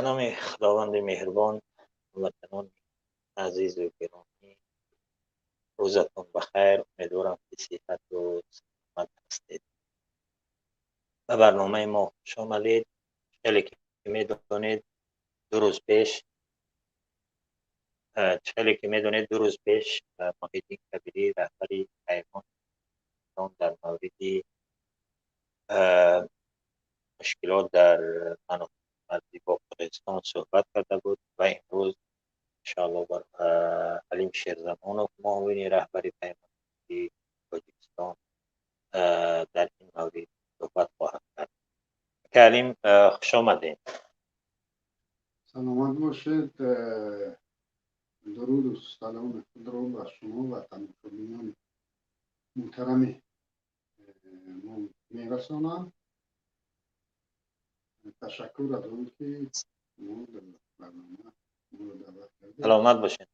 Номи Худованди меҳрубон, ҳамватанони азизу гиромӣ, рӯзатон бахайр. Умедворам, ки сиҳату саломат ҳастед. Ба барномаи мо хуш омадед. Хеле ки медонед, 2 рӯз пеш, хеле ки медонед, 2 рӯз пеш Муҳиддин Кабирӣ, раҳбари Паймон, дар мавриди мушкилот дар манотиқи марзӣ бо Қирғизистон суҳбат карда буд ва имрӯз иншоаллоҳ Алим Шерзамонов, муовини раҳбари Паймони Тоҷикистон, дар ин маврид суҳбат хоҳад кард. Ака Алим, хуш омадед. Саломат бошед. Дуруду саломи худро ба шумо ва тамошобинони муҳтарами мо мерасонам. Ташаккур аз он ки шумо дар барнома моро даъват кардед. Саломат бошед.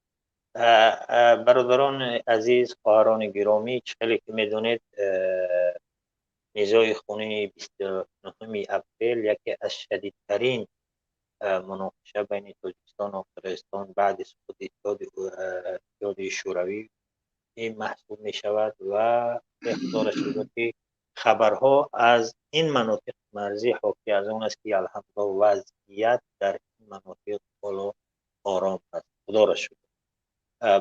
Бародарони азиз, хоҳарони гиромӣ, чӣ хеле ки медонед, низои хунини 29 апрел яке аз шадидтарин муноқиша байни Тоҷикистон ва Қирғизистон баъди суқути Иттиҳоди Шӯравӣ маҳсуб мешавад ва худоро шукр, ки хабарҳо аз ин манотиқи марзӣ ҳоки аз он аст, ки алҳамдулиллоҳ вазъият дар ин манотиқ ҳоло ором аст. Худоро шукр.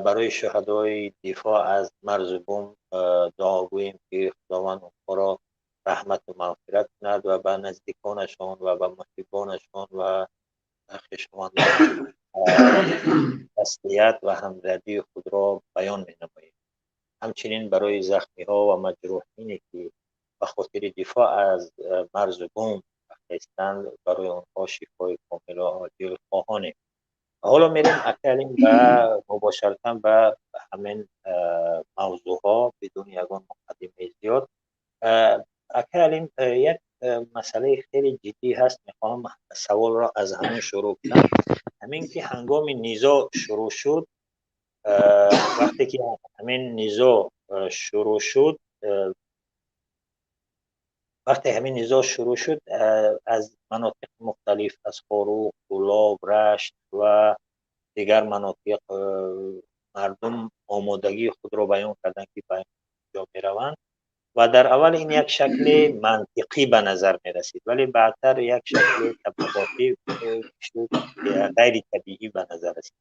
Барои шуҳадои дифоъ аз марзу бум дуо гӯем, ки Худованд онҳоро раҳмату мағфират кунад ва ба наздиконашон ва ба муҳиббонашон ва хешовандонашон таслият ва ҳамдардии худро баён менамоем. Ҳамчунин барои захмиҳо ва маҷрӯҳине, ки ба хотири дифоъ аз марзу бум хестанд, барои онҳо шифои комилу оҷил хоҳонем. Ҳоло мерем, ака Алим, ба мубошаратан ба ҳамин мавзӯъҳо бидуни ягон муқаддимаи зиёд. Ака Алим, як масъалаи хеле ҷиддӣ ҳаст, мехоҳам саволро аз ҳамин шурӯъ кунам. Ҳамин ки ҳангоми низоъ шурӯъ шуд, вақте ки ҳамин низоъ шурӯъ шуд, вақте ҳамин низоъ шурӯъ шуд, аз манотиқи мухталиф, аз Хоруғ, Кӯлоб, Рашт ва дигар манотиқ мардум омодагии худро баён карданд, ки ба ҷо мераванд ва дар аввал ин як шакли мантиқӣ ба назар мерасид, вале баъдтар як шакли таблиғотӣ шуд, ғайритабиӣ ба назар расид.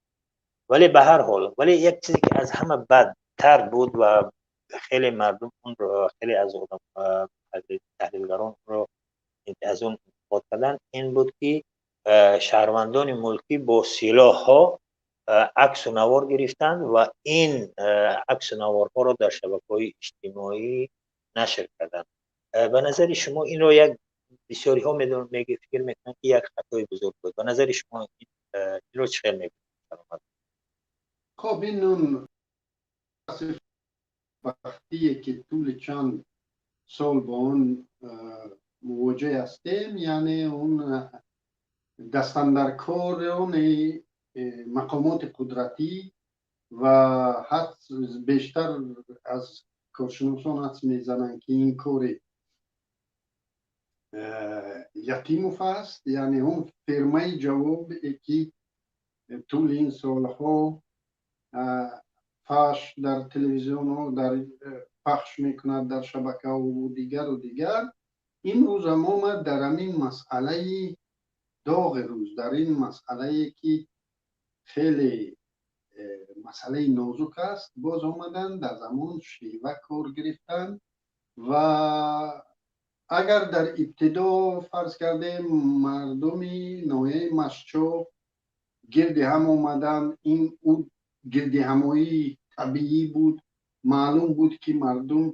Вале ба ҳар ҳол, вале як чизе ки аз ҳама бадтар буд ва хеле мардум онро, хеле аз одам, таҳлилгарон онро аз он интиқод карданд, ин буд, ки шаҳрвандони мулкӣ бо силоҳҳо аксу навор гирифтанд ва ин аксу наворҳоро дар шабакаҳои иҷтимоӣ нашр карданд. Ба назари шумо инро як бисёриҳо медонанд, фикр мекунанд, ки як хатои бузург буд. Ба назари шумо инро чӣ хел мебинед? Хоб, ин он вақтие ки тӯли чанд сол бо он мувоҷеҳ ҳастем, яъне он дастандаркорони мақомоти қудратӣ ва ҳадс бештар аз коршиносон ҳадс мезананд, ки ин кори Ятимов аст, яъне он фирмаи ҷавобе ки тӯли ин солҳо фаш дар телевизионҳо дар пахш мекунад, дар шабакаҳо дигару дигар. Имрӯз ҳам омад дар ҳамин масъалаи доғи рӯз, дар ин масъалае ки хеле масъалаи нозук аст, боз омаданд дар замон шева кор гирифтанд. Ва агар дар ибтидо фарз кардем, мардуми ноҳияи Мастчоҳ гирди ҳам омаданд, ин ӯ гирдиҳамоии табиӣ буд. Маълум буд, ки мардум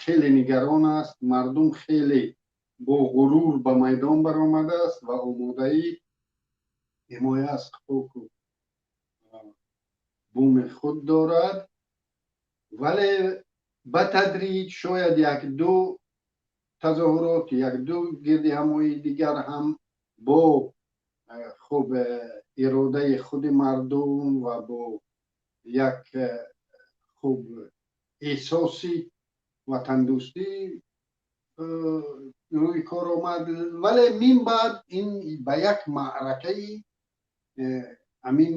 хеле нигарон аст, мардум хеле бо ғурур ба майдон баромадааст ва омодаи ҳимоя аз хоку буми худ дорад. Вале ба тадриҷ шояд як-ду тазоҳурот, як-ду гирдиҳамоии дигар ҳам бо хуб иродаи худи мардум ва бо як хуб эҳсоси ватандӯстӣ. рӯи кор омад, вале мин баъд ин ба як маъракаи ҳамин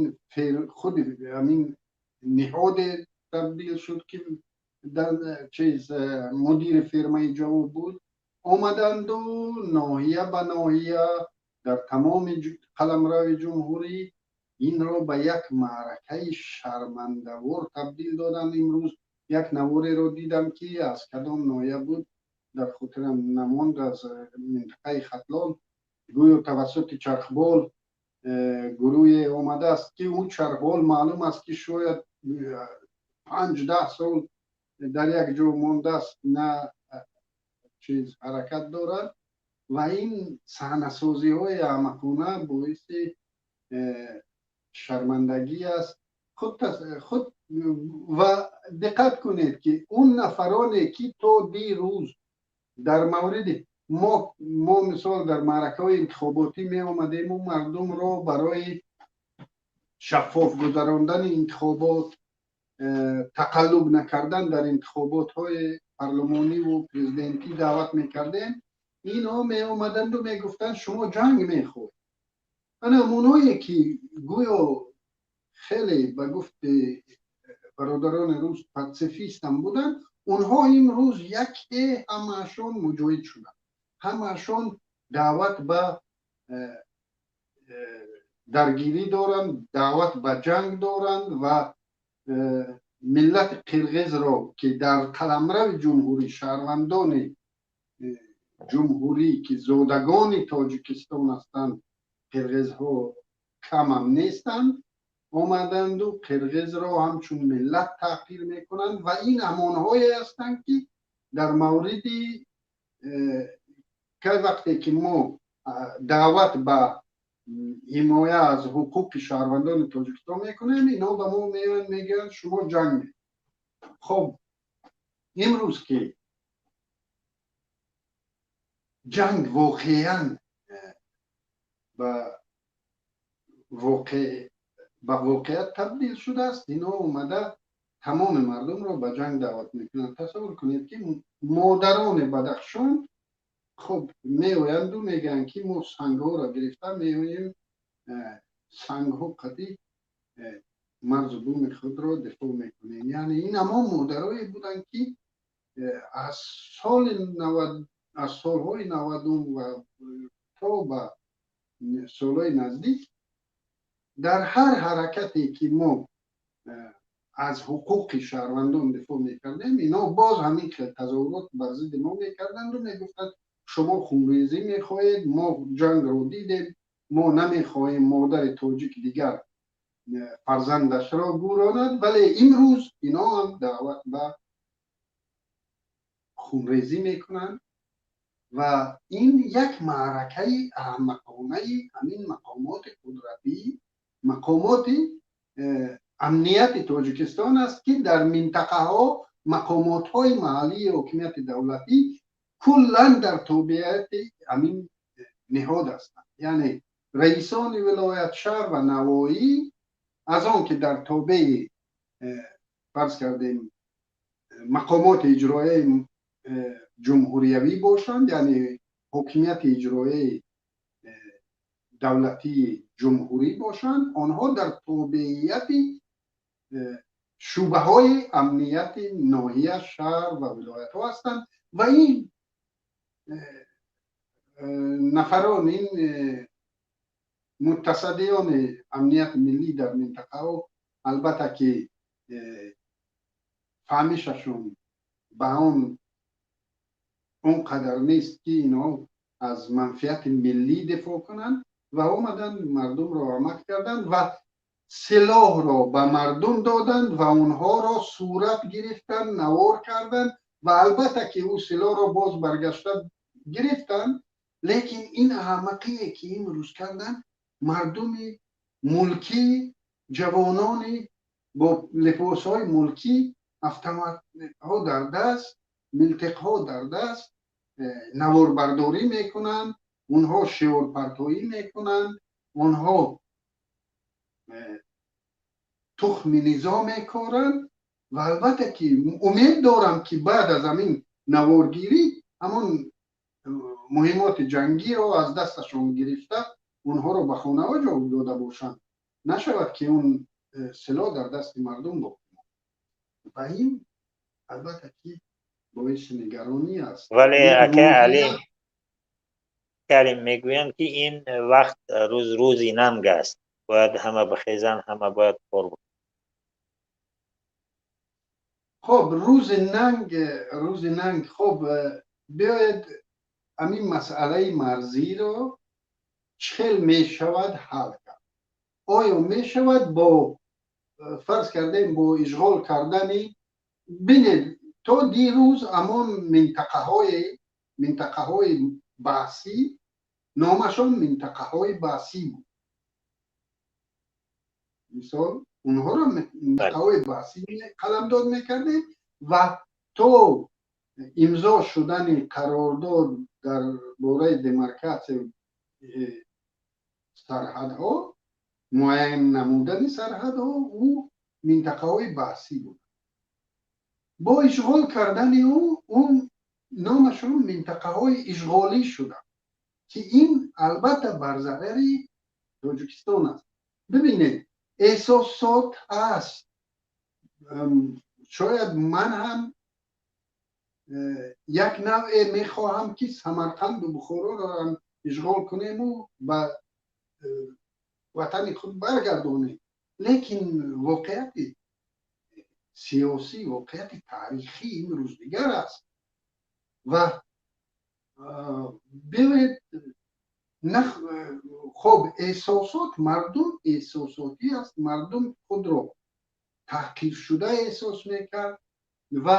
худи ҳамин ниҳоде табдил шуд, ки дар чиз мудири фирмаи ҷавоб буд. Омаданду ноҳия ба ноҳия дар тамоми қаламрави ҷумҳурӣ инро ба як маъракаи шармандавор табдил доданд. Имрӯз як навореро дидам, ки аз кадом ноҳия буд, дар хотирам намонд, аз минтақаи Хатлон, гӯё тавассути чархбол гурӯҳе омадааст, ки ӯ чархбол маълум аст, ки шояд 5-10 сол дар як ҷо мондааст, на чиз ҳаракат дорад. Ва ин саҳнасозиҳои аҳмақона боиси шармандагӣ аст. Худ ва диққат кунед, ки он нафароне, ки то дирӯз дар мавриди мо мисол дар маъракаҳои интихоботӣ меомадему мардумро барои шаффоф гузарондани интихобот, тақаллуб накардан дар интихоботҳои парлумониву президентӣ даъват мекардем, инҳо меомаданду мегуфтанд: «Шумо ҷанг мехоҳед». Ана оное, ки гӯё хеле, ба гуфти бародарони рус, патсифистам буданд, онҳо имрӯз яке ҳамаашон муҷоҳид шуданд, ҳамаашон даъват ба даргирӣ доранд, даъват ба ҷанг доранд ва миллати қирғизро, ки дар қаламрави ҷумҳурӣ, шаҳрвандони ҷумҳурӣ, ки зодагони Тоҷикистон ҳастанд, қирғизҳо камам нестанд, омаданду қирғизро ҳамчун миллат таҳқир мекунанд. Ва ин ҳамонҳое ҳастанд, ки дар мавриди кай вақте ки мо даъват ба ҳимоя аз ҳуқуқи шаҳрвандони Тоҷикистон мекунем, инҳо ба мо меоянд, мегӯянд: «Шумо ҷанг». Хоб, имрӯз ки ҷанг воқеан ба воқеият табдил шудааст, инҳо омада тамоми мардумро ба ҷанг даъват мекунанд. Тасаввур кунед, ки модарони Бадахшон, хуб, меоянду мегӯянд, ки мо сангҳоро гирифта меоем, сангҳо қадӣ марзу буми худро дифоъ мекунем. Яъне ин ҳамон модарое буданд, ки аз соли аз солҳои 90-ум ва то ба солҳои наздик дар ҳар ҳаракате, ки мо аз ҳуқуқи шаҳрвандон дифоъ мекардем, инҳо боз ҳамин хел тазоҳурот бар зидди мо мекарданду мегуфтанд: «Шумо хунрезӣ мехоҳед, мо ҷангро дидем, мо намехоҳем модари тоҷик дигар фарзандашро гӯронад». Вале имрӯз инҳо ҳам даъват ба хунрезӣ мекунанд ва ин як маъракаи аҳмақонаи ҳамин мақомоти қудратӣ, мақомоти амнияти Тоҷикистон аст, ки дар минтақаҳо мақомотҳои маҳаллии ҳокимияти давлатӣ куллан дар тобеияти ҳамин ниҳод ҳастанд. Яъне раисони вилоят, шаҳр ва навоӣ аз он ки дар тобеи, фарз кардем, мақомоти иҷроияи ҷумҳуриявӣ бошанд, яъне ҳокимияти иҷроияи давлатии ҷумҳурӣ бошанд, онҳо дар тобеияти шӯъбаҳои амнияти ноҳия, шаҳр ва вилоятҳо ҳастанд. Ва ин нафарон, ин мутасаддиёни амнияти миллӣ дар минтақаҳо, албатта ки фаҳмишашон ба он қадар нест, ки инҳо аз манфиати миллӣ дифоъ кунанд, ва омаданд, мардумро аҳмақ карданд ва силоҳро ба мардум доданд ва онҳоро сурат гирифтанд, навор карданд. Ва албатта ки ӯ силоҳро боз баргашта гирифтанд, лекин ин аҳмақие, ки имрӯз карданд, мардуми мулкӣ, ҷавонони бо либосҳои мулкӣ, автоматҳо дар даст, милтиқҳо дар даст, наворбардорӣ мекунанд, онҳо шиорпартоӣ мекунанд, онҳо тухми низом мекоранд. Ва албатта ки умед дорам, ки баъд аз ҳамин наворгирӣ Ҳамон муҳимоти ҷангиро аз дасташон гирифта, онҳоро ба хонаҳо ҷо дода бошанд, нашавад ки он силоҳ дар дасти мардум боқӣ монад. Ва ин албатта ки боиси нигаронӣ аст. Вале акай Алим, мегӯянд, ки ин вақт рӯз рӯзи нанг аст, бояд ҳама бихезанд, ҳама бояд кор бикунанд. Хоб, рӯзи нанг, рӯзи нанг. Хоб, биёед, ҳамин масъалаи марзиро чӣ хел мешавад ҳал кард? Оё мешавад бо, фарз кардем, бо ишғол кардани, бинед, то дирӯз ҳамон минтақаҳои баҳсӣ, номашон минтақаҳои баҳсӣ буд, мисол, онҳоро минтақаҳои баҳсӣ қаламдод мекардем ва то имзо шудани қарордод дар бораи демаркатсияи сарҳадҳо, муайян намудани сарҳадҳо, ӯ минтақаҳои баҳсӣ буд. Бо ишғол кардани ӯ, он номашон минтақаҳои ишғолӣ шуданд, ки ин албатта бар зарари Тоҷикистон аст. Бибинед, эҳсосот ҳаст. Шояд ман ҳам як навъе мехоҳам, ки Самарқанду Бухороро ҳам ишғол кунему ба ватани худ баргардонем, лекин воқеияти сиёсӣ, воқеияти таърихӣ имрӯз дигар аст. Ва биёед, хоб, эҳсосот, мардум эҳсосотӣ аст, мардум худро таҳқиршуда эҳсос мекард ва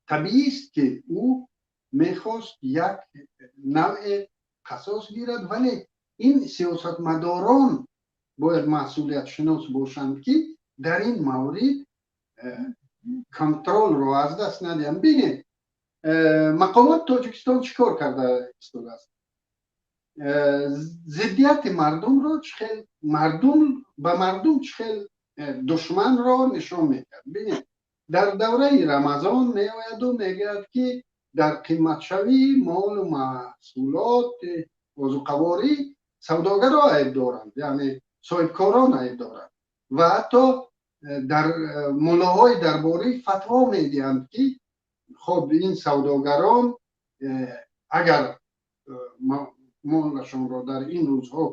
табиист, ки ӯ мехост як навъе қасос гирад. Вале ин сиёсатмадорон бояд масъулиятшинос бошанд, ки дар ин маврид контролро аз даст надиҳанд. Бинед, мақомоти Тоҷикистон чӣ кор карда истодааст? Зиддияти мардумро чӣ хел, мардум ба мардум чӣ хел душманро нишон медиҳад. Бинед, дар давраи Рамазон меояду мегӯяд, ки дар қиматшавии молу маҳсулот, озуқаворӣ савдогаро айб доранд, яъне соҳибкорон айб доранд, ва ҳатто дар муллоҳои дарборӣ фатво медиҳанд, ки хоб, ин савдогарон агар молашонро дар ин рӯзҳо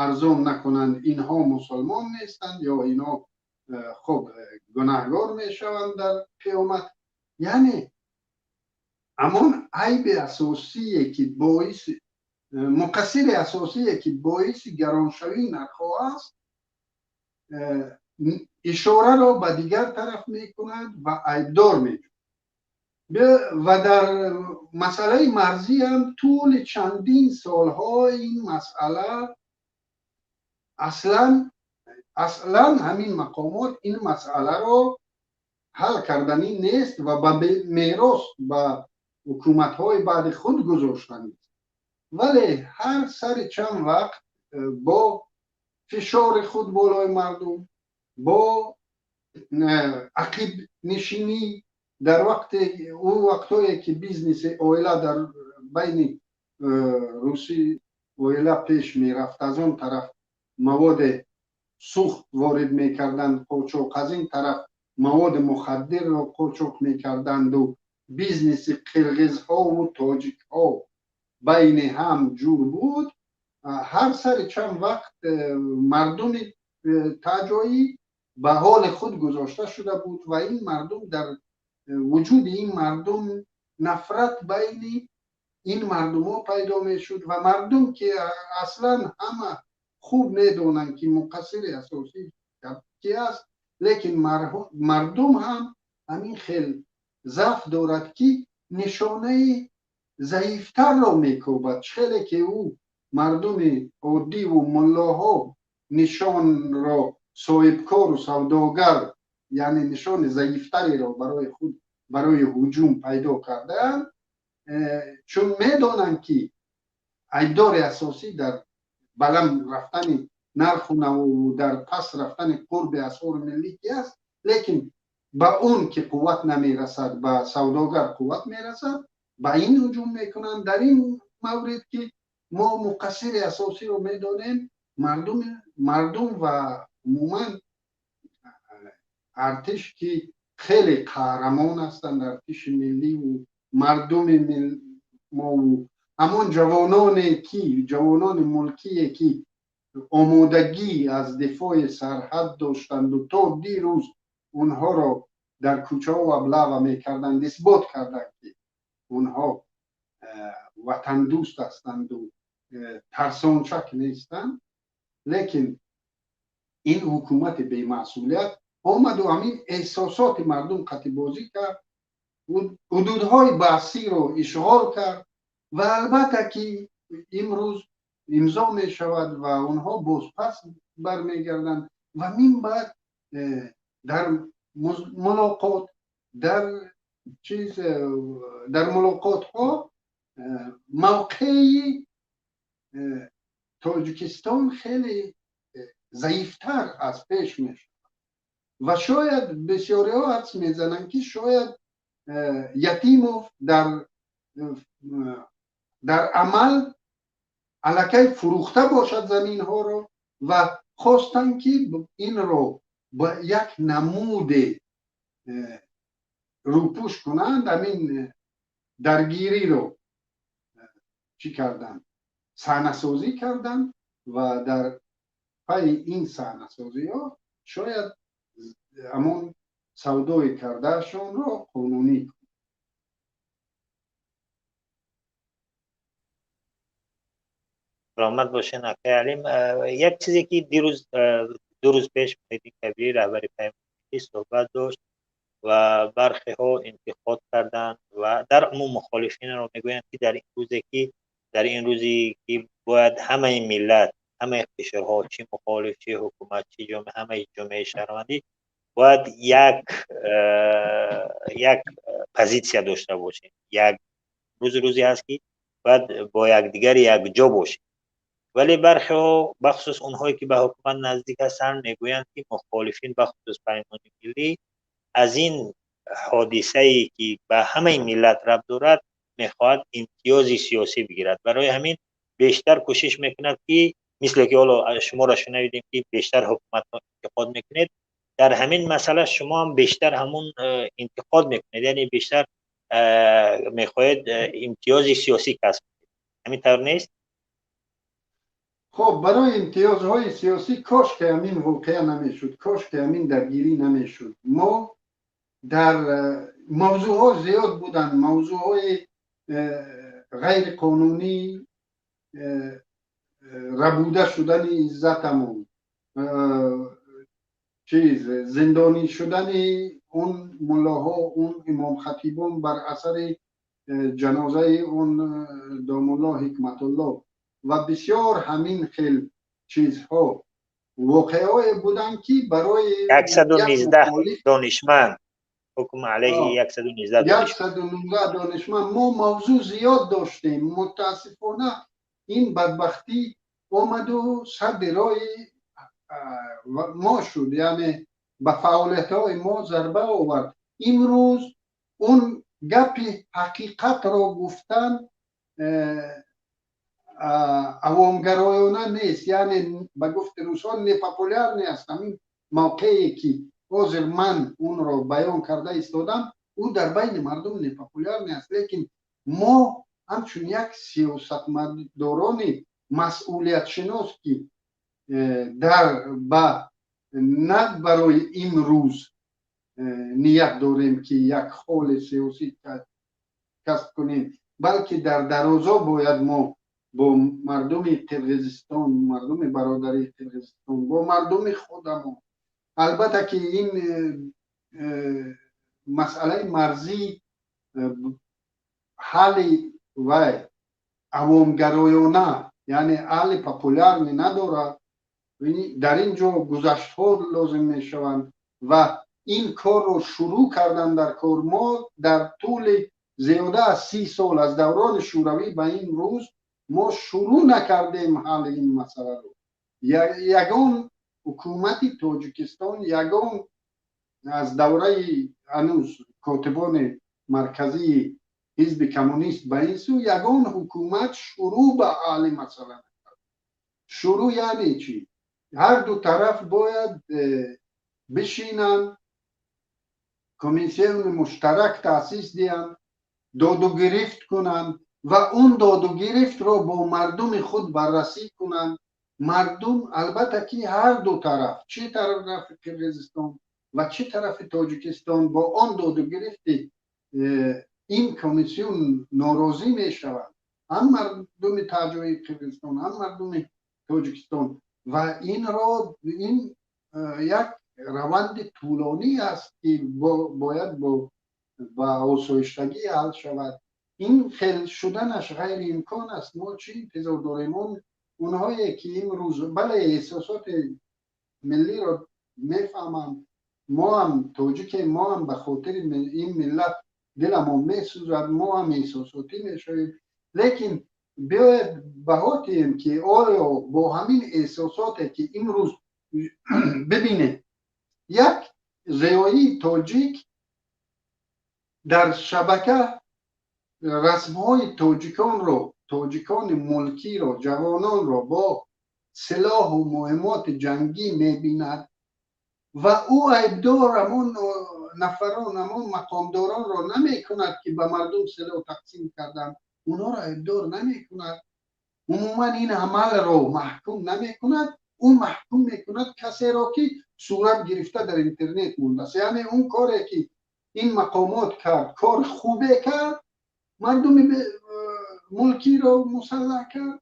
арзон накунанд, инҳо мусулмон нестанд ё инҳо хоб гунаҳгор мешаванд дар қиёмат. Яъне ҳамон айби асосие, ки боиси, муқассири асосие, ки боиси гароншавии нархҳо аст, ишораро ба дигар тараф мекунад ва айбдор меҷӯяд. Ва дар масъалаи марзӣ ҳам тӯли чандин солҳо ин масъала аслан ҳамин мақомот ин масъаларо ҳал карданӣ нест ва ба мерос ба ҳукуматҳои баъди худ гузоштанист. Вале ҳар сари чанд вақт бо фишори худ болои мардум, бо ақибнишинӣ, дар вақте ӯ вақтое ки бизнеси оила дар байни русӣ оила пеш мерафт, аз он тараф маводе сӯхт ворид мекарданд, қочоқ, аз ин тараф маводи мухаддирро қочоқ мекарданду бизнеси қирғизҳову тоҷикҳо байни ҳам ҷур буд. Ҳар сари чанд вақт мардуми таҷоӣ ба ҳоли худ гузошта шуда буд ва ин мардум, дар вуҷуди ин мардум нафрат байни ин мардумҳо пайдо мешуд. Ва мардум, ки аслан ҳама хуб медонанд, ки муқассири асосӣ ки аст, лекин мардум ҳам ҳамин хел заъф дорад, ки нишонаи заифтарро мекӯбад. Хеле ки ӯ мардуми оддиву муллоҳо нишонро соҳибкору савдогар, яъне нишони заифтареро барои худ, барои ҳуҷум пайдо кардаанд, чун медонанд, ки айбдори асосӣ дар баланд рафтани нарху наву дар паст рафтани қурби асъори миллӣ ки аст, лекин ба он ки қувват намерасад, ба савдогар қувват мерасад. ба ин ҳуҷум мекунанд. Дар ин маврид ки мо муқассири асосиро медонем, мардум ва умуман артиш ки хеле қаҳрамон ҳастанд, артиши милливу мардуми мову ҳамон ҷавононе ки ҷавонони мулкие ки омодагӣ аз дифои сарҳад доштанду то дирӯз онҳоро дар кӯчаҳо облава мекарданд, исбот карданд, ки онҳо ватандӯст ҳастанду тарсончак нестанд. Лекин ин ҳукумати бемасъулият омаду ҳамин эҳсосоти мардум қатибозӣ кард, ҳудудҳои баҳсиро ишғол кард ва албатта ки имрӯз имзо мешавад ва онҳо бозпас бармегарданд ва мин баъд дар мулоқот, дар чиз, дар мулоқотҳо мавқеи Тоҷикистон хеле заифтар аз пеш мешавад ва шояд бисёриҳо ҳадс мезананд, ки шояд Ятимов дар амал аллакай фурӯхта бошад заминҳоро ва хостанд, ки инро ба як намуде рӯпӯш кунанд. Ҳамин даргириро чӣ карданд? Саҳнасозӣ карданд ва дар пайи ин саҳнасозиҳо шояд ҳамон савдои кардаашонро қонунӣ. Саломат бошен, акай Алим. Як чизе ки дирӯз, 2 рӯз пеш, Муҳиддин Кабирӣ, раҳбари Паймони, суҳбат дошт ва бархеҳо интиқод карданд ва дар умум мухолифинро мегӯянд, ки дар ин рӯзе ки бояд ҳамаи миллат, ҳамаи қишрҳо, чӣ мухолиф, чӣ ҳукумат, чӣ ҷомеа, ҳамаи ҷомеаи шаҳрвандӣ бояд як позитсия дошта бошем. Як рӯз рӯзе ҳаст, ки бояд бо якдигар якҷо бошем. Вале бархеҳо, бахусус онҳое ки ба ҳукумат наздик ҳастанд, мегӯянд, ки мухолифин, бахусус Паймони Миллӣ, аз ин ҳодисае ки ба ҳамаи миллат рабт дорад, мехоҳад имтиёзи сиёсӣ бигирад. Барои ҳамин бештар кӯшиш мекунад, ки мисле ки ҳоло шуморо шунавидем, ки бештар ҳукуматро интиқод мекунед, дар ҳамин масъала шумо ҳам бештар ҳамун интиқод мекунед, яъне бештар мехоҳед имтиёзи сиёсӣ касб кунед. Ҳамин тавр нест? Хоб, барои имтиёзҳои сиёсӣ кош ки ҳамин воқеа намешуд, кош ки ҳамин даргирӣ намешуд. Мо дар мавзӯъҳо зиёд буданд, мавзӯъҳои ғайриқонунӣ рабуда шудани иззатамон, чиз, зиндонӣ шудани он муллоҳо, он имомхатибон бар асари ҷанозаи он домулло Ҳикматулло ва бисёр ҳамин хел чизҳо, воқеаҳое буданд, ки барои 119 донишманд, ҳукм алайҳи 119. 119 донишманд. Мо мавзӯъ зиёд доштем. Мутаассифона, ин бадбахтӣ омаду садди роҳи мо шуд, яъне ба фаъолиятҳои мо зарба овард. Имрӯз он гапи ҳақиқатро гуфтан авомгароёна нест, яъне ба гуфти русҳо непопулярный аст. Ҳамин мавқее ки ҳозир ман онро баён карда истодам, ӯ дар байни мардум непопулярный аст, лекин мо ҳамчун як сиёсатмадорони масъулиятшинос, ки дар ба на барои имрӯз ният дорем, ки як холи сиёсӣ касб кунем, балки дар дарозо бояд мо бо мардуми Қирғизистон, мардуми бародарии Қирғизистон, бо мардуми худамон. Албатта ки ин масъалаи марзӣ ҳалли вай авомгароёна, яъне ҳалли популярный надорад. Дар ин ҷо гузаштҳо лозим мешаванд ва ин корро шурӯъ кардан дар кор. Мо дар тӯли зиёда аз 30 сол, аз даврони Шӯравӣ ба ин рӯз, мо шурӯъ накардем ҳалли ин масъаларо. Ягон ҳукумати Тоҷикистон, ягон аз давраи ҳанӯз котибони марказии ҳизби коммунист ба ин сӯ ягон ҳукумат шурӯъ ба ҳалли масъала накард. Шурӯъ яъне чӣ? Ҳар ду тараф бояд бишинанд, комиссияи муштарак таъсис диҳанд, доду гирифт кунанд ва он доду гирифтро бо мардуми худ баррасӣ кунанд. Мардум, албатта, ки ҳар ду тараф, чӣ тарафи Қирғизистон ва чӣ тарафи Тоҷикистон, бо он доду гирифти ин комиссион норозӣ мешаванд, ҳам мардуми таҷои Қирғизистон, ҳам мардуми Тоҷикистон. Ва инро ин як раванди тӯлонӣ аст, ки бояд ба осоиштагӣ ҳал шавад. Ин хел шуданаш ғайриимкон аст. Мо чӣ интизор дорем? Он онҳое ки имрӯз, бале, эҳсосоти миллиро мефаҳманд, мо ҳам тоҷикем, мо ҳам ба хотири ин миллат диламон месӯзад, мо ҳам эҳсосотӣ мешавем, лекин биёед баҳо диҳем, ки оё бо ҳамин эҳсосоте ки имрӯз бибинед, як зиёии тоҷик дар шабака расмҳои тоҷиконро, тоҷикони мулкиро, ҷавононро бо силоҳу муҳиммоти ҷангӣ мебинад ва ӯ айбдор ҳамон нафарон, ҳамон мақомдоронро намекунад, ки ба мардум силоҳ тақсим карданд, онҳоро айбдор намекунад, умуман ин амалро маҳкум намекунад. Ӯ маҳкум мекунад касеро, ки сурат гирифта дар интернет мондааст. Яъне он коре, ки ин мақомот кард, кори хубе кард, мардуми мулкиро мусаллаҳ кард,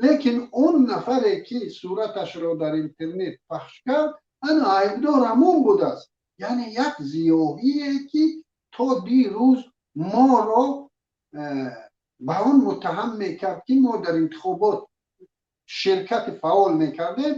лекин он нафаре, ки сураташро дар интернет пахш кард, ана айбдор ҳамон будааст. Яъне як зиёҳие, ки то дирӯз моро ба он муттаҳам мекард, ки мо дар интихобот ширкати фаъол мекардем,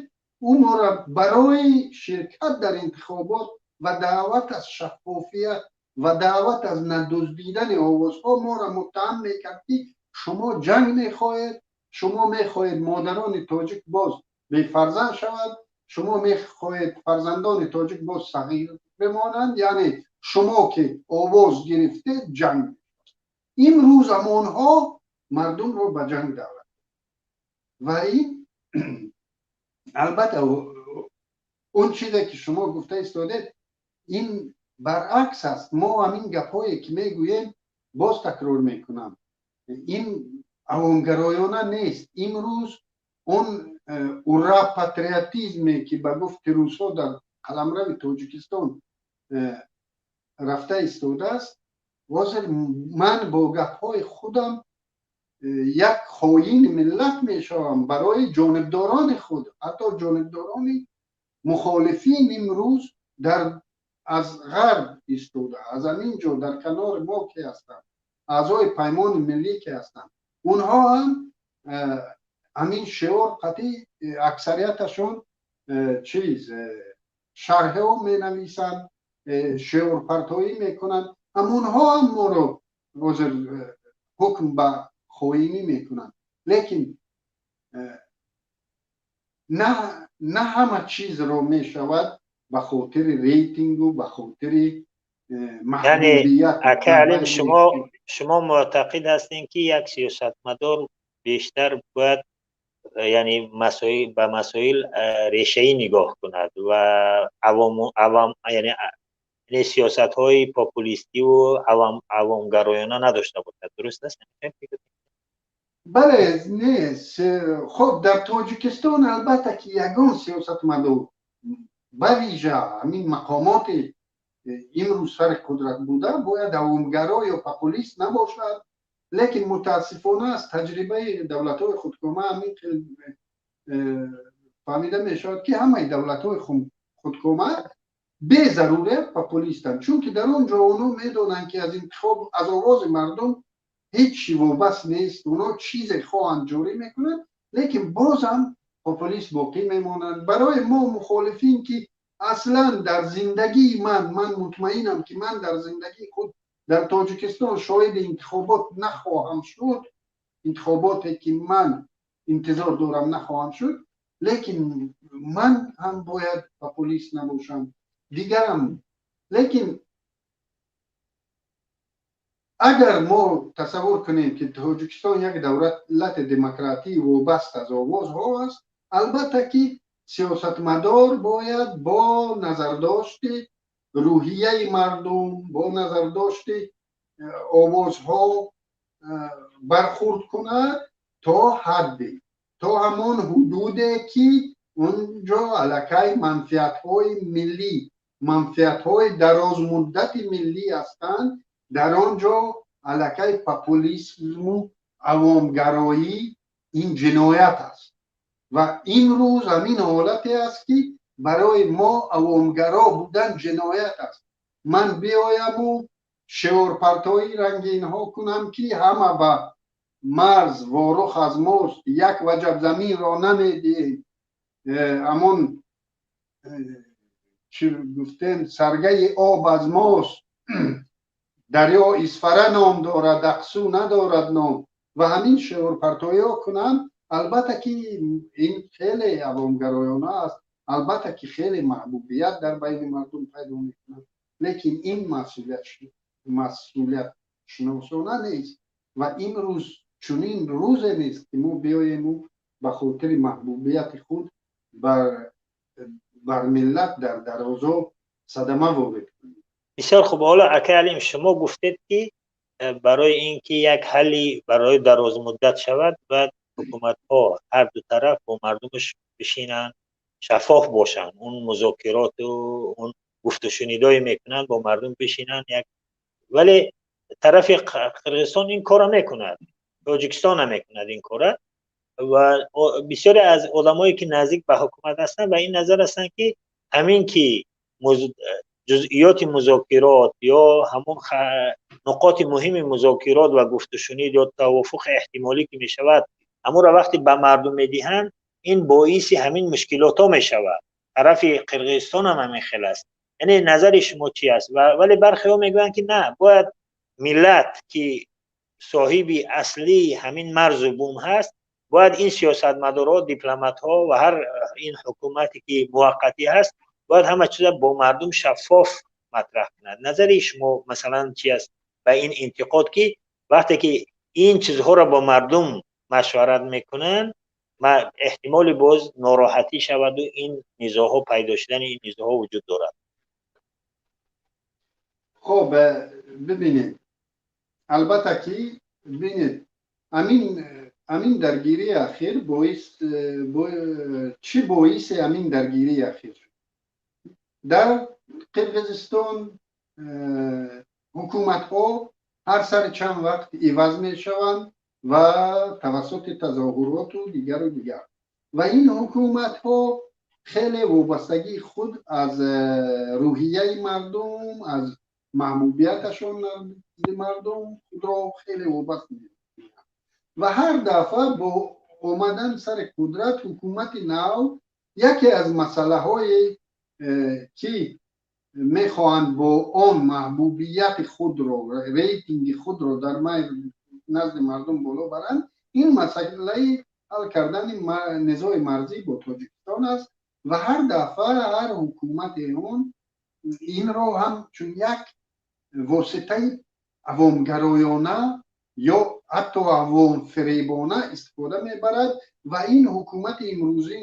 ӯ моро барои ширкат дар интихобот ва даъват аз шаффофият ва даъват аз надуздидани овозҳо моро муттаҳам мекард, ки шумо ҷанг мехоҳед, шумо мехоҳед модарони тоҷик боз бефарзанд шавад, шумо мехоҳед фарзандони тоҷик боз сағир бимонанд, яъне шумо ки овоз гирифтед, ҷанг. Имрӯз ҳамонҳо мардумро ба ҷанг даъват. Ва ин албатта он чизе, ки шумо гуфта истодед, ин баръакс аст. Мо ҳамин гапҳое, ки мегӯем, боз такрор мекунам, ин авомгароёна нест. Имрӯз он ура патриотизме, ки ба гуфти русҳо дар қаламрави Тоҷикистон рафта истодааст, ҳозир ман бо гапҳои худам як хоини миллат мешавам барои ҷонибдорони худ. Ҳатто ҷонибдорони мухолифин имрӯз дар аз ғарб истода, аз ҳамин ҷо дар канори мо ки ҳастанд, аъзои Паймони миллӣ ки ҳастанд, онҳо ҳам ҳамин шиор қатъи аксарияташон чиз шарҳҳо менависанд, шиорпартоӣ мекунанд, ҳамонҳо ҳам моро ҳозир ҳукм ба хоинӣ мекунанд. Лекин на ҳама чизро мешавад ба хотири рейтингу ба хотири маҳбубият. Ака Алим, шумо муътақид ҳастем, ки як сиёсатмадор бештар бояд, яъне ба масоил решаӣ нигоҳ кунад ва авом, яъне сиёсатҳои популистиву авомгароёна надошта бошад, дуруст аст? Бале, не, хоб, дар Тоҷикистон албатта ки ягон сиёсатмадор, ба вижа ҳамин мақомоти имрӯз сари қудрат буда, бояд авомгаро ё популист набошад. Лекин мутаассифона аз таҷрибаи давлатҳои худкома ҳамин фаҳмида мешавад, ки ҳамаи давлатҳои худкома безарурият популистанд, чунки дар он ҷо онҳо медонанд, ки аз интихоб, аз овози мардум ҳеҷ чӣ вобаст нест, онҳо чизе хоҳанд ҷорӣ мекунанд, лекин бозам популист боқӣ мемонанд. Барои мо мухолифин, ки аслан дар зиндагии ман мутмаинам, ки ман дар зиндагии худ дар Тоҷикистон шоҳиди интихобот нахоҳам шуд, интихоботе, ки ман интизор дорам, нахоҳам шуд, лекин ман ҳам бояд популист набошам, дигарам. Лекин Агар мо тасаввур кунем, ки Тоҷикистон як давлати демократӣ вобаста аз овозҳо аст, албатта ки сиёсатмадор бояд бо назардошти рӯҳияи мардум, бо назардошти овозҳо бархурд кунад то ҳадде, то ҳамон ҳудуде, ки онҷо аллакай манфиатҳои миллӣ, манфиатҳои дарозмуддати миллӣ ҳастанд. Дар он ҷо аллакай популизму авомгароӣ ин ҷиноят аст. Ва имрӯз ҳамин ҳолате аст, ки барои мо авомгаро будан ҷиноят аст. Ман биёяму шиорпартои ранги инҳо кунам, ки ҳама ба марз Ворух аз мост, як ваҷаб заминро намедиҳем, ҳамон чӣ гуфтем, саргаи об аз мост, дарё Исфара ном дорад, Ақсу надорад ном, ва ҳамин шиорпартоиҳо кунанд, албатта ки ин хеле авомгароёна аст, албатта ки хеле маҳбубият дар байни мардум пайдо мекунад, лекин ин масъулиятшиносона нест. Ва имрӯз чунин рӯзе нест, ки мо биёему ба хотири маҳбубияти худ бар миллат дар дарозо садама ворид кунем. Бисёр хуб. Ҳоло, акай Алим, шумо гуфтед, ки барои ин ки як ҳалли барои дарозмуддат шавад, бояд ҳукуматҳо ҳар ду тараф бо мардумаш бишинанд, шаффоф бошанд, он музокироту он гуфтушунидое мекунанд, бо мардум бишинанд як. Вале тарафи Қирғизистон ин корро мекунад, Тоҷикистон намекунад ин кора. Ва бисёре аз одамое, ки наздик ба ҳукумат ҳастанд, ба ин назар ҳастанд, ки ҳамин ки ҷузъиёти музокирот ё ҳамон нуқоти муҳими музокирот ва гуфтушунид ё тавофуқи эҳтимолӣ ки мешавад, ҳамонро вақте ба мардум медиҳанд, ин боиси ҳамин мушкилотҳо мешавад. Тарафи Қирғизистон ҳам ҳамин хел аст. Яъне назари шумо чи аст? Вале бархеҳо мегӯянд, ки на, бояд миллат, ки соҳиби аслии ҳамин марзу бум ҳаст, бояд ин сиёсатмадорҳо, дипломатҳо ва ҳар ин ҳукумате, ки муваққатӣ ҳаст, бояд ҳама чиза бо мардум шаффоф матраҳ кунад. Назари шумо, масалан, чи аст ба ин интиқод, ки вақте ки ин чизҳоро бо мардум машварат мекунанд, эҳтимоли боз нороҳатӣ шаваду ин низоъҳо пайдо шудани ин низоъҳо вуҷуд дорад? Хоб, бибинед, албатта ки бинед, ҳамин даргирии ахир боис чӣ, боиси ҳамин даргирии ахир шуд? Дар Қирғизистон ҳукуматҳо ҳар сари чанд вақт иваз мешаванд ва тавассути тазоҳуроту дигару дигар. Ва ин ҳукуматҳо хеле вобастагии худ аз рӯҳияи мардум, аз маҳбубияташон назди мардум худро хеле вобаст мекунанд. Ва ҳар дафъа бо омадан сари қудрат ҳукумати нав яке аз масъалаҳое, ки мехоҳанд бо он маҳбубияти худро, рейтинги худро дар назди мардум боло баранд, ин масъалаи ҳал кардани низои марзӣ бо Тоҷикистон аст. Ва ҳар дафъа ҳар ҳукумати он инро ҳам чун як воситаи авомгароёна ё ҳатто авомфиребона истифода мебарад. Ва ин ҳукумати имрӯзӣ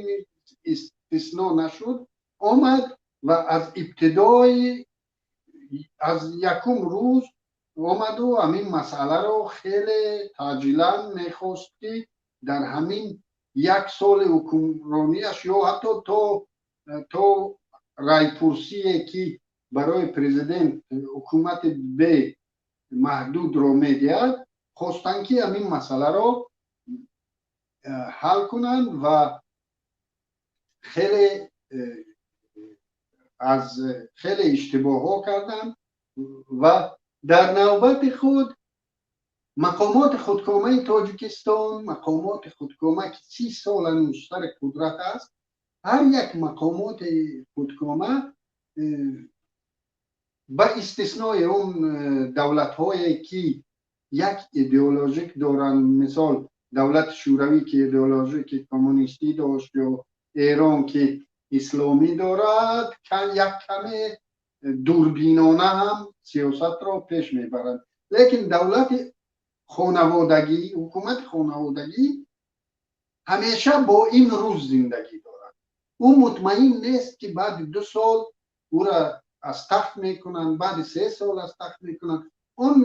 истисно нашуд, омад ва аз ибтидои, аз якум рӯз омаду ҳамин масъаларо хеле таъҷилан мехост, ки дар ҳамин як соли ҳукмронияш ё ҳатто то райпурсие, ки барои президент ҳукумати бемаҳдудро медиҳад, хостанд, ки ҳамин масъаларо ҳал кунанд. Ва хеле аз хеле иштибоҳҳо карданд. Ва дар навбати худ мақомоти худкомаи Тоҷикистон, мақомоти худкома, ки 30 сол ҳанӯз сари қудрат аст, ҳар як мақомоти худкома, ба истиснои он давлатҳое, ки як идеологик доранд, мисол давлати Шӯравӣ, ки идеологики коммунистӣ дошт, ё Эрон, ки исломӣ дорад, як каме дурбинона ҳам сиёсатро пеш мебаранд. Лекин давлати хонаводагӣ, ҳукумати хонаводагӣ ҳамеша бо ин рӯз зиндагӣ дорад. Ӯ мутмаин нест, ки баъди 2 сол ӯра аз тахт мекунанд, баъди 3 сол аз тахт мекунанд. Он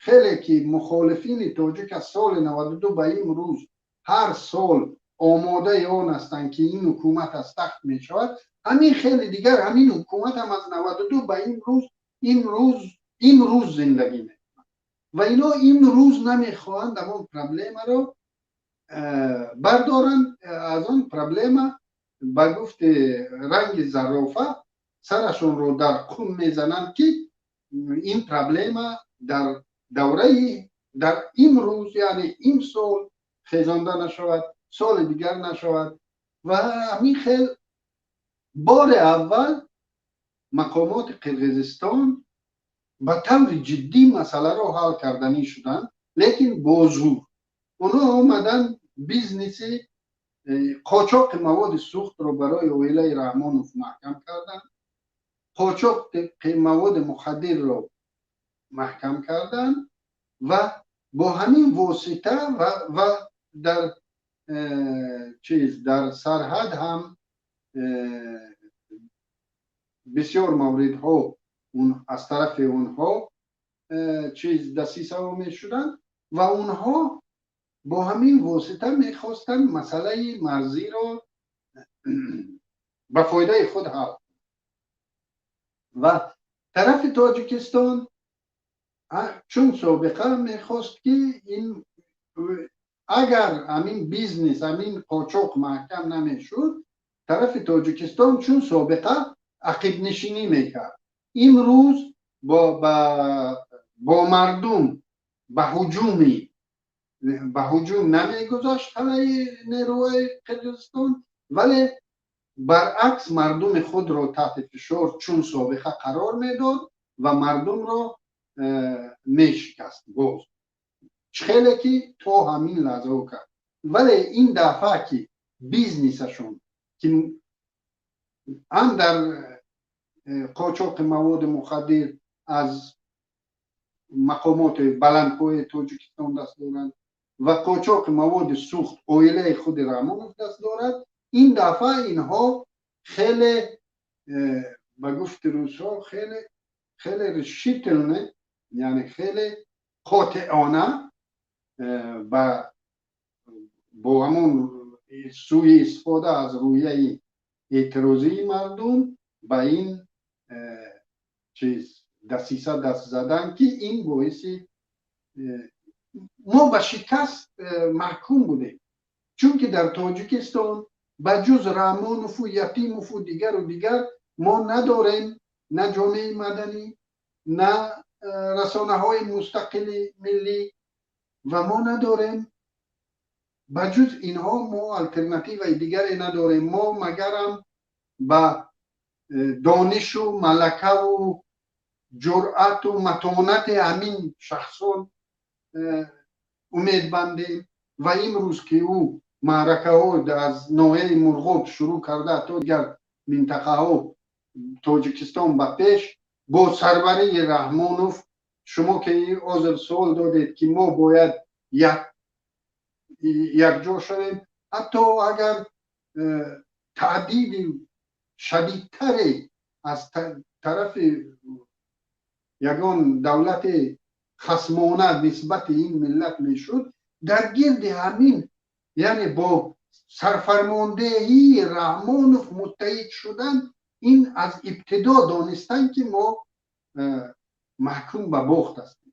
хеле ки мухолифини тоҷик аз соли 92 ба имрӯз ҳар сол омодаи он ҳастанд, ки ин ҳукумат аз тахт мешавад, ҳамин хеле дигар ҳамин ҳукумат ҳам аз 92 ба имрӯз ин рӯз зиндагӣ мекунад ва ино имрӯз намехоҳанд ҳамон проблемаро бардоранд. Аз он проблема, ба гуфти ранги зарофа, сарашонро дар қум мезананд, ки ин проблема дар давраи дар имрӯз, яъне имсол хезонда нашавад, соли дигар нашавад. Ва ҳамин хел бори аввал мақомоти Қирғизистон ба таври ҷиддӣ масъаларо ҳал карданӣ шуданд, лекин бо зур. Онҳо омаданд, бизнеси қочоқи маводи сӯхтро барои оилаи Раҳмонов маҳкам карданд, қочоқи маводи мухаддирро маҳкам карданд ва бо ҳамин восита ва дар чиз, дар сарҳад ҳам бисёр мавридҳо аз тарафи онҳо чиз дасисаҳо мешуданд ва онҳо бо ҳамин восита мехостанд масъалаи марзиро ба фоидаи худ ҳал. Ва тарафи Тоҷикистон чун собиқа мехост, ки ин агар ҳамин бизнес, ҳамин қочоқ маҳкам намешуд, тарафи Тоҷикистон чун собиқа ақибнишинӣ мекард. Имрӯз бо мардум ба ҳуҷум намегузошт ҳамаи нерӯҳои Қирғизистон, вале баръакс мардуми худро таҳти фишор чун собиқа қарор медод ва мардумро мешикаст боз, хеле ки то ҳамин лаҳзао кард. Вале ин дафъа ки бизнесашон, ки ҳам дар қочоқи маводи мухаддир аз мақомоти баландпояи Тоҷикистон даст доранд ва қочоқи маводи сӯхт оилаи худи Раҳмонов даст дорад, ин дафъа инҳо хеле, ба гуфти русҳо, хеле хеле решительно, яъне хеле қотеона бо ҳамон сӯи истифода аз рӯҳияи эътирозии мардум ба ин чиз дасиса даст задан, ки ин боиси мо ба шикаст маҳкум будем, чунки дар Тоҷикистон ба ҷуз Раҳмонову Ятимову дигару дигар мо надорем на ҷомеаи маданӣ, на расонаҳои мустақили миллӣ ва мо надорем, ба ҷуз инҳо мо алтернативаи дигаре надорем. Мо магарам ба донишу малакаву ҷуръату матонати ҳамин шахсон умед бандем. Ва имрӯз ки ӯ маъракаҳо аз ноҳияи Мурғоб шурӯъ карда то дигар минтақаҳо, Тоҷикистон ба пеш бо сарварии Раҳмонов. Шумо ки ҳозир суол додед, ки мо бояд якҷо шавем, ҳатто агар таҳдиди шадидтаре аз тарафи ягон давлати хасмона нисбати ин миллат мешуд, дар гирди ҳамин, яъне бо сарфармондеҳии Раҳмонов муттаҳид шудан, ин аз ибтидо донистан, ки мо маҳкум ба бохт ҳастем.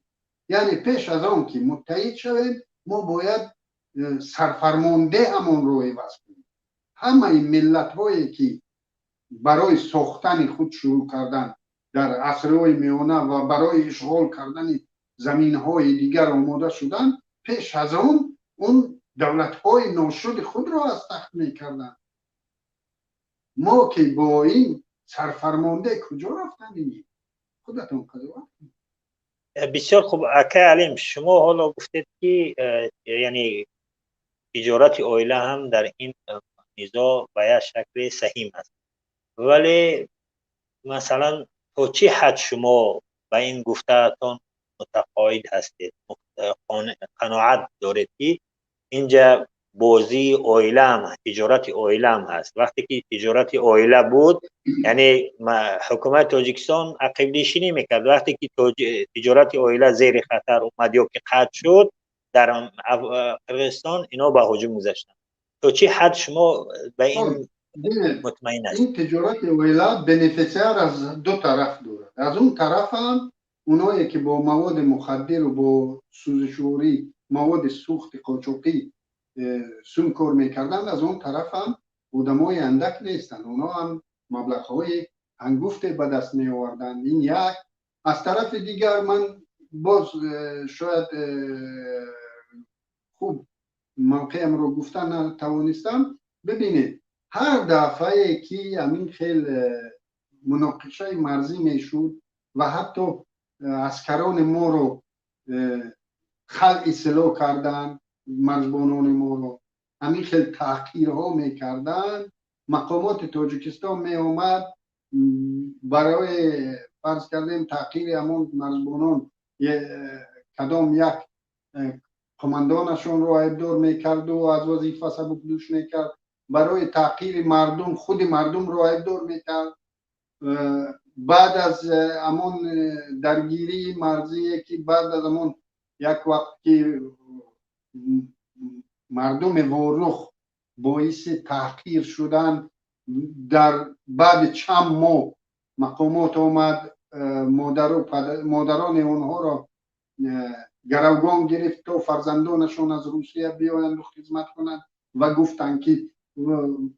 Яъне пеш аз он ки муттаҳид шавем, мо бояд сарфармондеҳамонро иваз кунем. Ҳамаи миллатҳое ки барои сохтани худ шурӯъ кардан дар асрҳои миёна ва барои ишғол кардани заминҳои дигар омода шуданд, пеш аз он он давлатҳои ношуди худро аз тахт мекарданд. Мо ки бо ин сарфармонде куҷо рафтанем, худатон қазоват. Бисёр хуб, акай Алим. Шумо ҳоло гуфтед, ки яъне тиҷорати оила ҳам дар ин низоъ ба як шакле саҳим аст, вале масалан то чӣ ҳад шумо ба ин гуфтаатон متقاعد هستید، قناعت دارید که اینجا بازی оила هم، تجارت оила هم هست. وقتی که تجارت оила بود، یعنی حکومت تاجیکستان عقب نشینی میکرد. وقتی که تجارت оила زیر خطر اومد یا که قطع شد در قرقیزستان، اینا به هجوم گذاشتن. تا چه حد شما به این مطمئن هستید؟ این تجارت оила bénéficiaire از دو طرف دارد. از اون طرف هم اونایی که با مواد مخدر و با سوزشوری، مواد سوخت قاچاقی سوم کار میکردند، از اون طرف هم آدمای اندک نیستند. اونا هم مبلغ های هنگفت به دست می آوردند. این یک. از طرف دیگر من باز شاید خوب موقعیم رو گفتن نتوانستم. ببینید، هر دفعه که همین خیل مناقشه مرزی میشد و حتی عسکران ما رو خلع سلاح کردن، مرزبانان ما رو همین خیلی تحقیرها میکردن، مقامات تاجیکستان می آمد، برای فرض کردیم تحقیر همون مرزبانان کدام یک قماندانشون رو عیبدار میکرد و از وظیفه سبک دوش میکرد. برای تحقیر مردم خود مردم رو عیبدار میکرد. بعد از همون درگیری مرزی که بعد از همون یک وقت که مردم واروخ باعث تحقیر شدن، در بعد چند ماه مقامات آمد مادر و مادران اونها را گروگان گرفت تا فرزندانشان از روسیه بیایند و خدمت کنند و گفتند که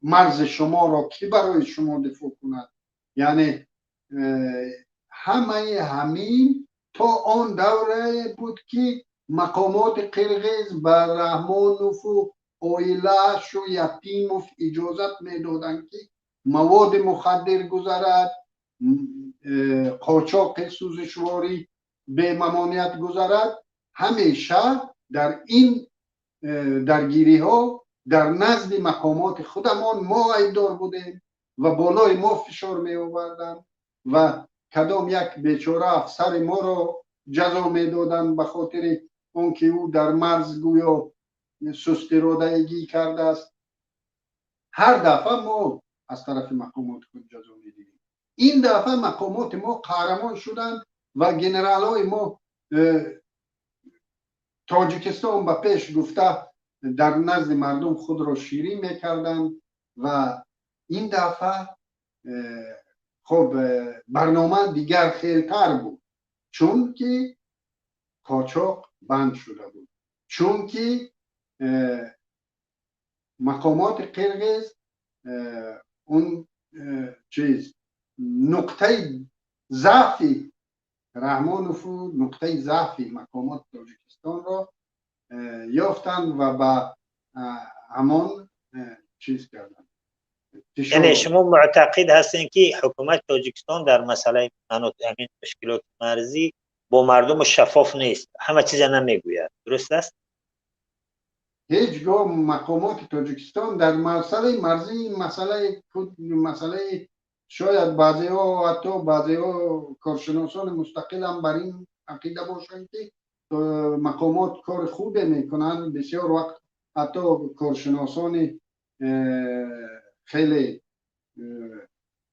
مرز شما را کی برای شما دفاع کند؟ یعنی همه همین تا آن دوره بود که مقامات قرغیز به رحمانوف و оилааш و یتیموف اجازت میدادند که مواد مخدر گذرد، قاچاق سوزشواری به ممانعت گذرد. همیشه در این درگیری ها در نزد مقامات خودمان ما عیبدار بودیم و بالای ما فشار می آوردند و کدام یک بیچاره افسر ما را جزا میدادند به خاطر آنکه او در مرز گویا سست ارادگی کرده است. هر دفعه ما از طرف مقامات خود جزا میدیدیم. این دفعه مقامات ما قهرمان شدند و گنرال های ما تاجیکستان به پیش گفته در نزد مردم خود را شیرین میکردند و این دفعه خب برنامه دیگر خیلتر بود، چون که قاچاق بند شده بود، چون که مقامات قرغیز اون چیز نقطه ضعف رحمانوف و نقطه ضعف مقامات تاجیکستان را یافتند و به همان چیز کردند. یعنی شما معتقد هستین که حکومت تاجیکستان در مسئله همین مشکلات مرزی با مردم شفاف نیست، همه چیز نمیگوید، درست است؟ هیچگاه مقامات تاجیکستان در مسئله مرزی مسئله شاید بعضی ها، حتی بعضی ها کارشناسان مستقل هم بر این عقیده باشند که مقامات کار خوبی میکنند. بسیار وقت حتی کارشناسان خیلی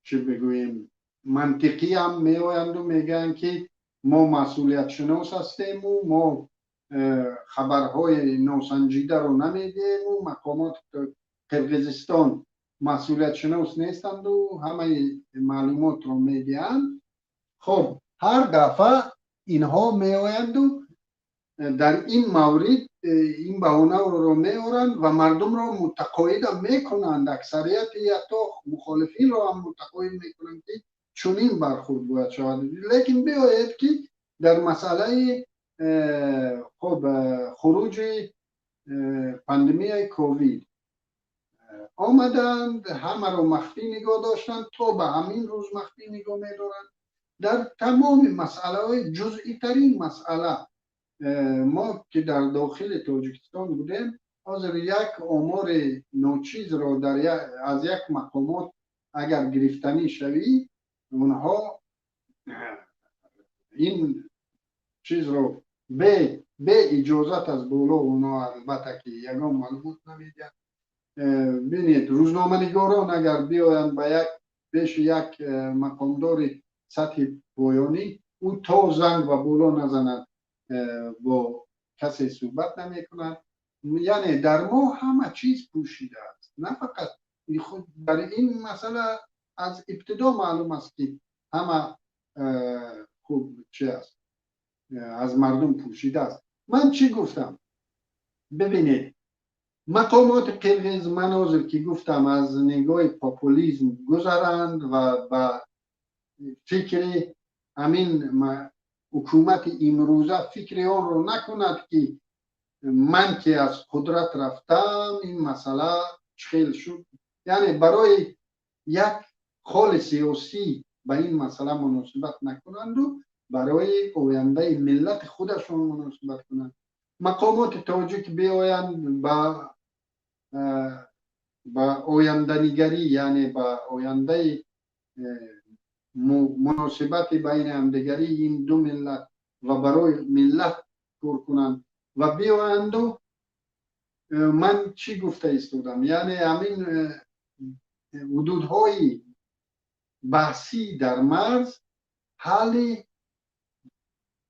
چه بگوییم منطقی هم میآیند و میگن که ما مسئولیت شناس هستیم و ما خبرهای ناسنجیده رو نمیدیم و مقامات قرقیزستان مسئولیت شناس نیستند و همه معلومات رو میدهند. خب هر دفعه اینها میآیند و در این مورد این بهانه رو میآورند و مردم را متقاعد میکنند، اکثریت حتی مخالفین را هم متقاعد میکنند که چنین برخورد باید شود. لیکن بیاید که در مسئله خب خروج پاندمی کووید آمدند همه رو مخفی نگاه داشتند، تا به همین روز مخفی نگاه میدارند. در تمام مسئله های جزئی ترین مسئله ما که در داخل تاجیکستان بودیم، حاضر یک آمار ناچیز را از یک مقامات اگر گرفتنی شوی، اونها این чизро бе иҷозат аз боло, онҳо албатта ки ягон маълумот намедиҳанд. Бинед, рӯзноманигорон агар биёянд ба як пеши як мақомдори сатҳи поёнӣ, ӯ то занг ба боло назанад, бо касе суҳбат намекунад. Яъне дар мо ҳама чиз пӯшида аст. На фақат дар ин масъала, аз ибтидо маълум аст, ки ҳама хуб чи аст, аз мардум пӯшида аст. Ман чӣ гуфтам? Бибинед, мақомоти қирғиз, ман ҳозир ки гуфтам, аз нигоҳи популизм гузаранд ва ба фикри ҳамин ҳукумати имрӯза фикри онро накунад, ки ман ки аз қудрат рафтам, ин масъала хел шуд. Яъне барои як холи сиёсӣ ба ин масъала муносибат накунанду барои ояндаи миллати худашон муносибат кунанд. Мақомоти тоҷик биёянд, ба оянданигарӣ, яъне ба ояндаи муносибати байни ҳамдигарии ин ду миллат ва барои миллат кор кунанд ва биёянду. Ман чӣ гуфта истодам? Яъне ҳамин ҳудудҳои баҳсӣ дар марз ҳалли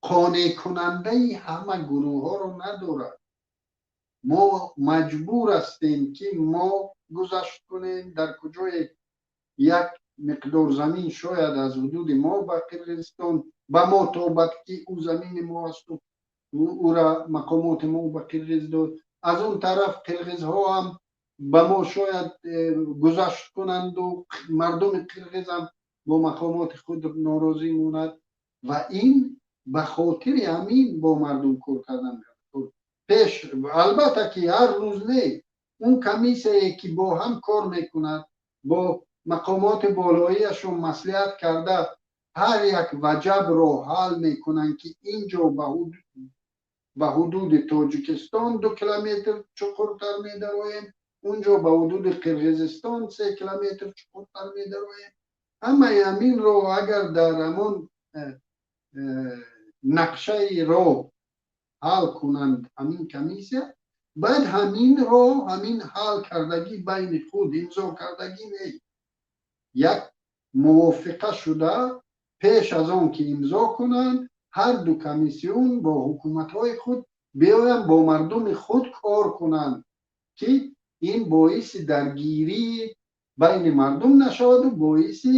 қонеъкунандаи ҳама гурӯҳҳоро надорад. Мо маҷбур ҳастем, ки мо гузашт кунем. Дар куҷое як миқдор замин шояд аз ҳудуди мо ба Қирғизистон ба мо тобад, ки ӯ замини мо асту ӯра мақомоти мо ба қирғиз дод. Аз он тараф қирғизҳо ҳам ба мо шояд гузашт кунанду мардуми қирғизам бо мақомоти худ норозӣ монад. Ва ин ба хотири ҳамин бо мардум кор кардан пеш. Албатта ки ҳар рӯз не, он комиссияе ки бо ҳам кор мекунад, бо мақомоти болоияшон маслиҳат карда, ҳар як ваҷабро ҳал мекунанд, ки ин ҷо ба ҳудуди Тоҷикистон 2 километр чуқуртар медароем, он ҷо ба ҳудуди Қирғизистон 3 километр чуқуртар медароем. Ҳамаи ҳаминро агар дар ҳамон нақшаи роҳ ҳал кунанд ҳамин комиссия, баъд ҳаминро, ҳамин ҳал кардагӣ байни худ, имзо кардагӣ не, як мувофиқа шуда, пеш аз он ки имзо кунанд, ҳар ду комиссион бо ҳукуматҳои худ биёянд, бо мардуми худ кор кунанд, ки ин боиси даргирии байни мардум нашаваду боиси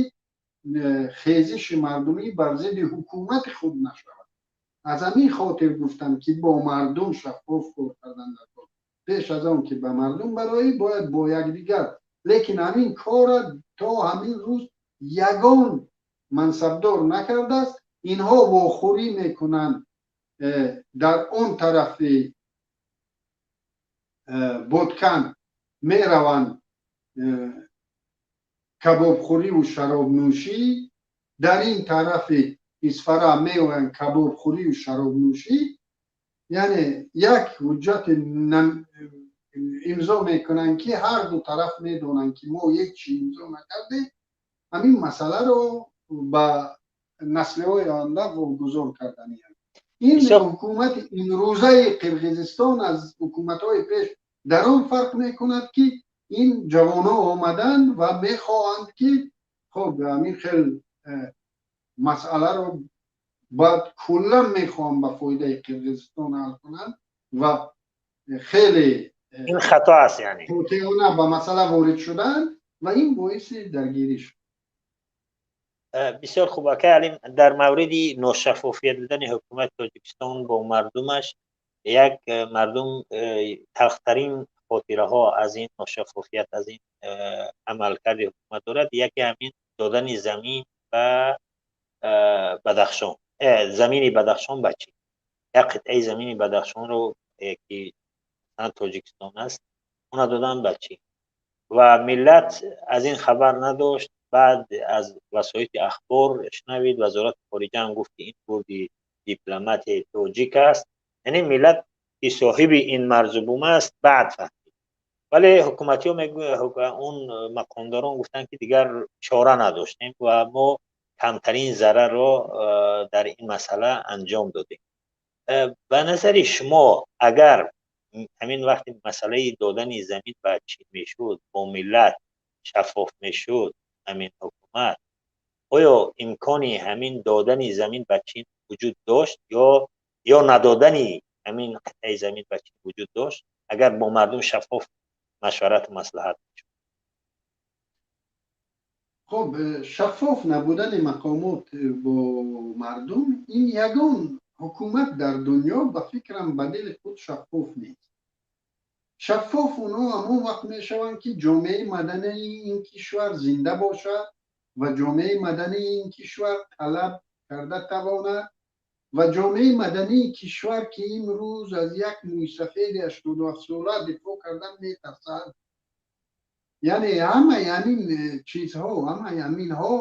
хезиши мардумӣ бар зидди ҳукумати худ нашавад. Аз ҳамин хотир гуфтам, ки бо мардум шаффоф кор кардан дар кор. Пеш аз он ки ба мардум бароӣ, бояд бо якдигар. Лекин ҳамин кора то ҳамин рӯз ягон мансабдор накардааст. Инҳо вохӯрӣ мекунанд дар он тарафи Боткан мераванд, кабобхӯриву шаробнӯшӣ, дар ин тарафи Исфара меоянд, кабобхӯриву шаробнӯшӣ. Яъне як ҳуҷҷати имзо мекунанд, ки ҳар ду тараф медонанд, ки мо ҳеҷ чи имзо накардем. Ҳамин масъаларо ба наслҳои оянда вогузор карданианд. Ин ҳукумати имрӯзаи Қирғизистон аз ҳукуматҳои пеш дар он фарқ мекунад, ки ин ҷавонҳо омаданд ва мехоҳанд, ки хоб ҳамин хел масъаларо баъд куллан мехоҳанд ба фоидаи Қирғизистон ҳал кунанд ва хеле ин хато аст, яъне. Қотеона ба масъала ворид шуданд ва ин боиси даргирӣ шуд. Бисёр хуб, акай Алим. Дар мавриди ношаффофият будани ҳукумати Тоҷикистон бо мардумаш, як мардум талхтарин хотираҳо аз ин ношаффофият, аз ин амалкарди ҳукумат дорад. Яке ҳамин додани замин ба Бадахшон, замини Бадахшон ба чӣ, як қитъаи замини Бадахшонро, ки Тоҷикистон аст, она додан ба чӣ ва миллат аз ин хабар надошт. Баъд аз васоити ахбор шунавид, Вазорати хориҷа ҳам гуфт, ки ин бурди дипломати тоҷик аст. Яъне миллат, ки соҳиби ин марзу бум аст, баъд фаҳмид. Вале ҳукуматиҳо, он мақомдорон гуфтанд, ки дигар чора надоштем ва мо камтарин зарарро дар ин масъала анҷом додем. Ба назари шумо, агар ҳамин вақти масъалаи додани замин ба Чин мешуд, бо миллат шаффоф мешуд ҳамин ҳукумат, оё имкони ҳамин додани замин ба Чин вуҷуд дошт ё надодани ҳамин қитъаи замин ба Чин вуҷуд дошт, агар бо мардум шаффоф машварату маслиҳат мешуд? Хуб, шаффоф набудани мақомот бо мардум, ин ягон ҳукумат дар дунё, ба фикрам, ба дили худ шаффоф нест. Шаффоф онҳо ҳамон вақт мешаванд, ки ҷомеаи мадании ин кишвар зинда бошад ва ҷомеаи мадании ин кишвар талаб карда тавонад ва ҷомеаи мадании кишвар, ки имрӯз аз як мӯйсафеди 87сола дифоъ кардан метарсад. Яъне ҳамаи ҳамин чизҳо, ҳамаи ҳаминҳо,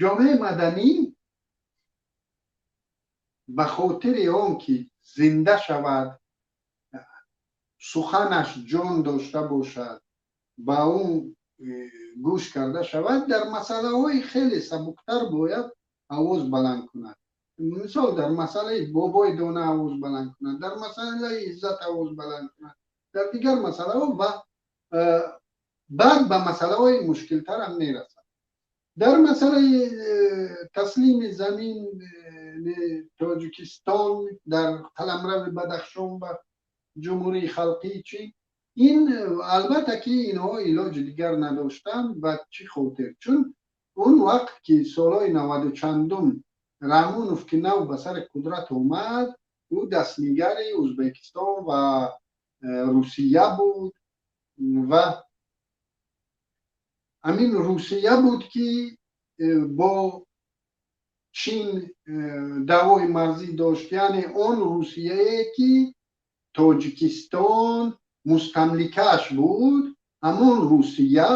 ҷомеаи маданӣ ба хотири он ки зинда шавад, суханаш ҷон дошта бошад, ба он гӯш карда шавад, дар масъалаҳои хеле сабуктар бояд овоз баланд кунад. Мисол, дар масъалаи Бобои Дона овоз баланд кунад, дар масъалаи Иззат овоз баланд кунад, дар дигар масъалаҳо ва баъд ба масъалаҳои мушкилтарам мерасад. Дар масъалаи таслими замин Тоҷикистон дар қаламрави Бадахшон ба Ҷумҳурии Халқии Чин, ин албатта ки инҳо илоҷи дигар надоштанд. Ба чӣ хотир? Чун он вақт ки солҳои наваду чандум Раҳмонов ки нав ба сари қудрат омад, ӯ дастнигари Ӯзбекистон ва Русия буд ва ҳамин Русия буд, ки бо Чин даъвои марзӣ дошт. Яъне он Русияе ки Тоҷикистон мустамликааш буд, ҳамон Русия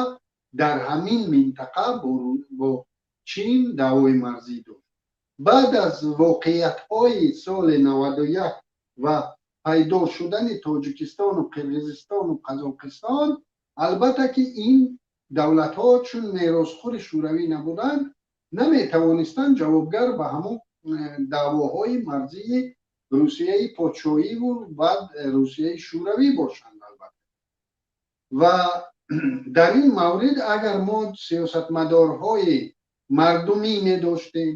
дар ҳамин минтақа бо Чин даъвои марзӣ дошт. Баъд аз воқеиятҳои соли 91 ва пайдо шудани Тоҷикистону Қирғизистону Қазоқистон, албатта ки ин давлатҳо, чун меросхӯри Шӯравӣ набуданд, наметавонистанд ҷавобгар ба ҳамон даъвоҳои марзии Русияи подшоҳиву баъд Русияи Шӯравӣ бошанд, албатта. Ва дар ин маврид агар мо сиёсатмадорҳои мардумӣ медоштем,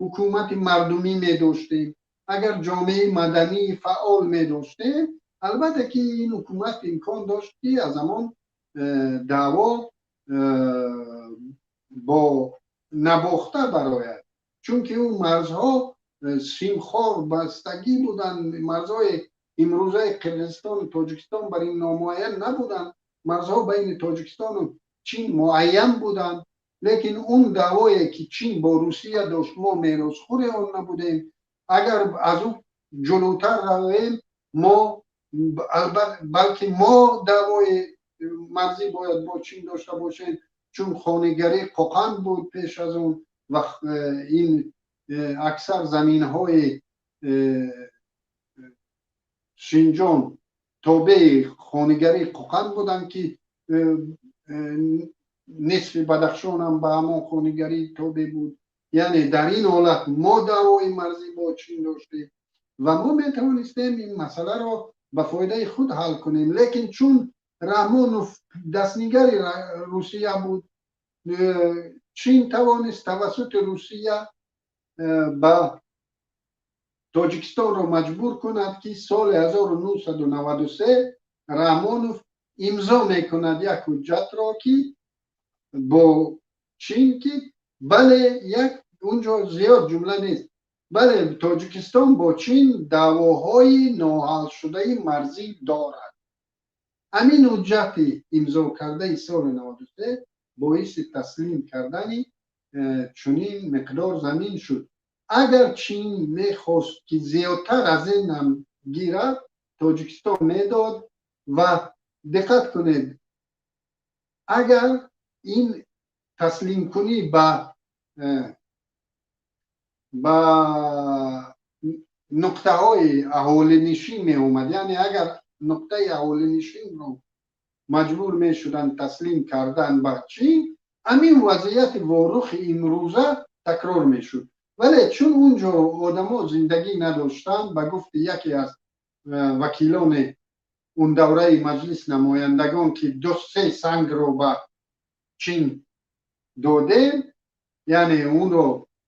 ҳукумати мардумӣ медоштем, агар ҷомеаи мадании фаъол медоштем, албатта ки ин ҳукумат имкон дошт, ки аз ҳамон даъво бо набохта барояд, чунки ӯ марзҳо симхор бастагӣ буданд. Марзҳои имрӯзаи Қирғизистону Тоҷикистон бар ин номуайян набуданд. Марзҳо байни Тоҷикистону Чин муайян буданд, лекин он даъвое ки Чин бо Русия дошт, мо меросхӯри он набудем. Агар аз ӯ ҷулӯтар равем, мо балки мо даъвои марзӣ бояд бо Чин дошта бошем, чун хонигарии Қоқанд буд пеш аз он ва ин аксар заминҳои Шинҷон тобеи хонигарии Қоқанд буданд, ки нисфи Бадахшонам ба ҳамон хонигарӣ тобе буд. Яъне дар ин ҳолат мо даъвои марзӣ бо Чин доштем ва мо метавонистем ин масъаларо ба фоидаи худ ҳал кунем. Лекин чун Раҳмонов дастнигари Русия буд, Чин тавонист тавассути Русия ба Тоҷикистонро маҷбур кунад, ки соли 1993 Раҳмонов имзо мекунад як ҳуҷҷатро, ки бо Чин, ки бале, як унҷо зиёд ҷумла нест, бале, Тоҷикистон бо Чин даъвоҳои ноҳалшудаи марзӣ дорад. Ҳамин ҳуҷҷати имзо кардаи соли 93 боиси таслим кардани чунин миқдор замин шуд. Агар Чин мехост, ки зиёдтар аз инам гирад, Тоҷикистон медод. Ва диққат кунед, агар ин таслимкунӣ ба нуқтаҳои аҳолинишин меомад, яъне агар нуқтаи аҳолинишинро маҷбур мешуданд таслим кардан ба Чин, ҳамин вазъияти Ворухи имрӯза такрор мешуд. Вале чун унҷо одамо зиндагӣ надоштанд, ба гуфти яке аз вакилони он давраи Маҷлис намояндагон, ки ду се сангро ба Чин додем, яъне онро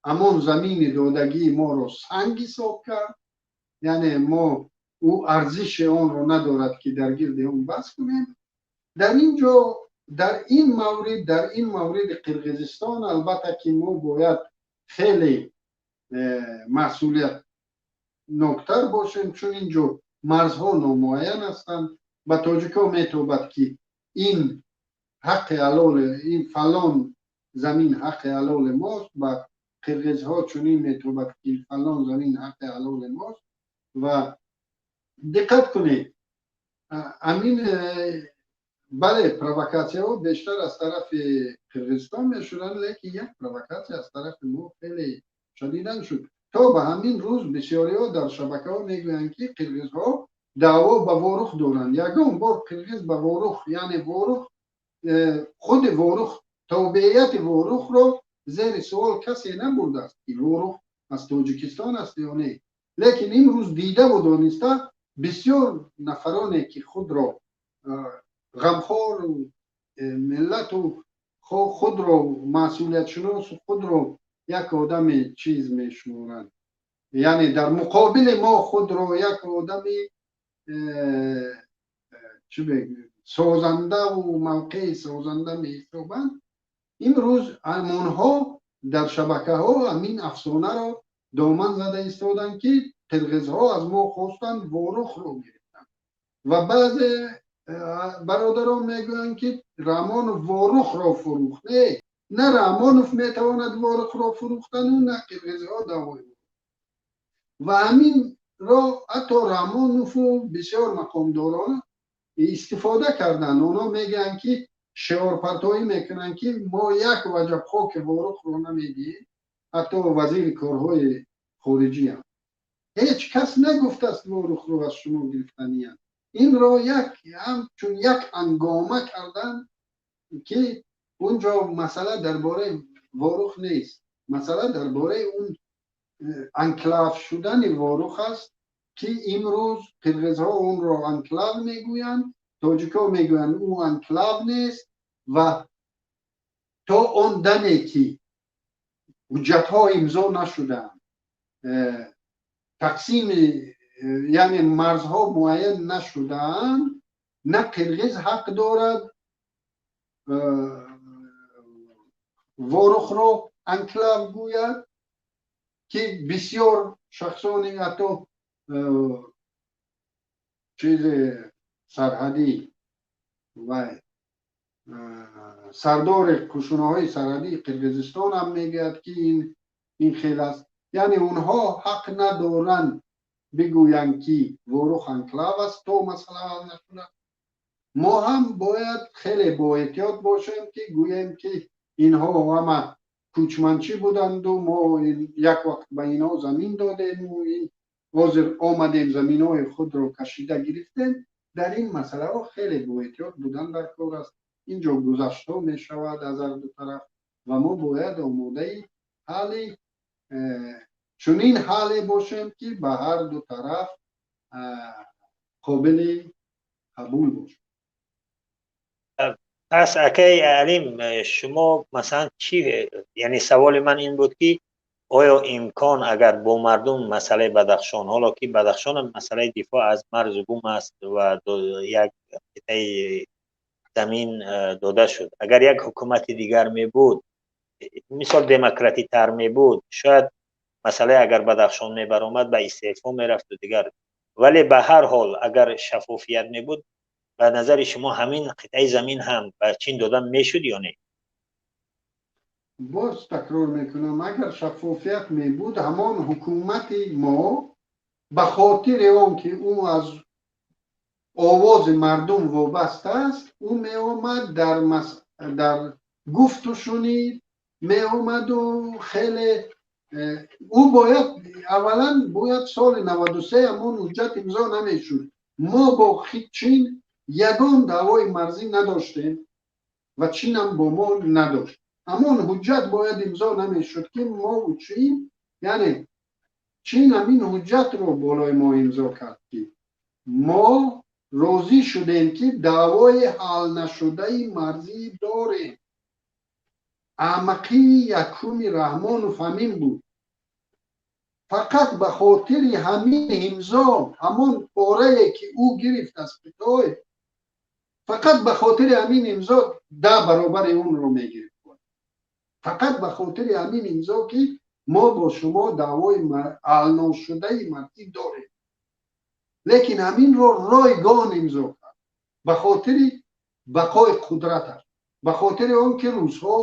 ҳамон замини додагии моро санг ҳисоб кард, яъне мо ӯ арзиши онро надорад, ки дар гирди он баҳс кунем. Дар ин ҷо, дар ин мавриди Қирғизистон, албатта, ки мо бояд хеле масъулиятноктар бошем, чун ин ҷо марзҳо номуайян ҳастанд. Ба тоҷикҳо метобад, ки ин ҳаққи ҳалоли, ин фалон замин ҳаққи ҳалоли мост, ба қирғизҳо чунин метобад, ки фалон замин ҳаққи ҳалоли мост. Ва диққат кунед, амин бале, провокатсияҳо бештар аз тарафи Қирғизистон мешуданд, лекин як провокатсия аз тарафи мо хеле шадидан шуд. То ба ҳамин рӯз бисёриҳо дар шабакаҳо мегӯянд, ки қирғизҳо даъво ба Ворух доранд. Ягон бор қирғиз ба Ворух, яъне Ворух, худи Ворух, тобеияти Ворухро зери суол касе набурдааст, ки Ворух аз Тоҷикистон аст ё не. Лекин имрӯз дидаву дониста бисёр нафароне, ки худро ғамхору миллату худро масъулиятшиносу худро як одами чиз мешуморанд, яъне дар муқобили мо худро як одами чӣ созандаву мавқеи созанда меҳисобанд, имрӯз ҳамонҳо дар шабакаҳо ҳамин афсонаро доман зада истоданд, ки қирғизҳо аз мо хостанд, Ворухро гирифтанд. Ва баъзе бародарон мегӯянд, ки Раҳмонов Ворухро фурӯхт. Не, на Раҳмонов метавонад Ворухро фурӯхтану, на қирғизҳо даъвои. Ва ҳаминро ҳатто Раҳмонову бисёр мақомдорон истифода карданд. Онҳо мегӯянд, ки шиорпартоӣ мекунанд, ки мо як ваҷаб хоки Ворухро намедиҳем. Ҳатто вазири корҳои хориҷиам. Ҳеҷ кас нагуфтааст, Ворухро аз шумо гирифтаниям. Инро як ҳамчун як ҳангома карданд, ки унҷо масъала дар бораи Ворух нест, масъала дар бораи он анклав шудани Ворух аст, ки имрӯз қирғизҳо онро анклав мегӯянд, тоҷикҳо мегӯянд, ӯ анклав нест. Ва то он даме, ки ҳуҷҷатҳо имзо нашудаанд, тақсими, яъне марзҳо муайян нашудаанд, на қирғиз ҳақ дорад Ворухро анклав гӯяд, ки бисёр шахсони ҳатто чизи сарҳадӣ, вай сардори кушунаҳои сарҳадии Қирғизистон ҳам мегӯяд, ки ин хел аст. Яъне онҳо ҳақ надоранд бигӯянд, ки Ворух анклав аст, то масъала ҳал нашуда. Мо ҳам бояд хеле боэҳтиёт бошем, ки гӯем, ки инҳо ҳама кӯчманчӣ буданду мо як вақт ба инҳо замин додему ҳозир омадем, заминҳои худро кашида гирифтем. Дар ин масъалаҳо хеле боэҳтиёт будан дар кор аст. Инҷо гузаштҳо мешавад аз ҳар ду тараф ва мо бояд омодаи ҳалли чунин ҳалле бошем, ки ба ҳар ду тараф қобили қабул бошад. Пас, акаи Алим, шумо масалан чӣ, яъне саволи ман ин буд, ки оё имкон, агар бо мардум масъалаи Бадахшон, ҳоло ки Бадахшон масъалаи дифоъ аз марзу бум аст ва як қитъаи замин дода шуд, агар як ҳукумати дигар мебуд, мисол демократитар мебуд, шояд масъалаи агар Бадахшон мебаромад, ба истеъфо мерафту дигар. Вале ба ҳар ҳол, агар шаффофият мебуд, ба назари шумо ҳамин қитъаи замин ҳам ба Чин дода мешуд ё не? Боз такрор мекунам, агар шаффофият мебуд, ҳамон ҳукумати мо ба хотири он ки ӯ аз овози мардум вобаста аст, ӯ меомад, дар гуфту шунид меомаду хеле ӯ бояд аввалан бояд соли 93 ҳамон ҳуҷҷат имзо намешуд. Мо бо Чин ягон даъвои марзӣ надоштем ва Чинам бо мо надошт. Ҳамон ҳуҷҷат бояд имзо намешуд, ки мову Чин Яъне Чин ҳамин ҳуҷҷатро болои мо имзо кард, ки мо розӣ шудем, ки даъвои ҳалнашудаи марзӣ дорем. Аҳмақии якуми Раҳмонов ҳамин буд. Фақат ба хотири ҳамин имзо, ҳамон порае, ки ӯ гирифт аз Хитой, фақат ба хотири ҳамин имзо 10 баробари онро мегирифт. Фақат ба хотири ҳамин имзо, ки мо бо шумо даъвои ҳалношудаи марзӣ дорем. Лекин ҳаминро ройгон имзо кард ба хотири бақои қудраташ, ба хотири он ки русҳо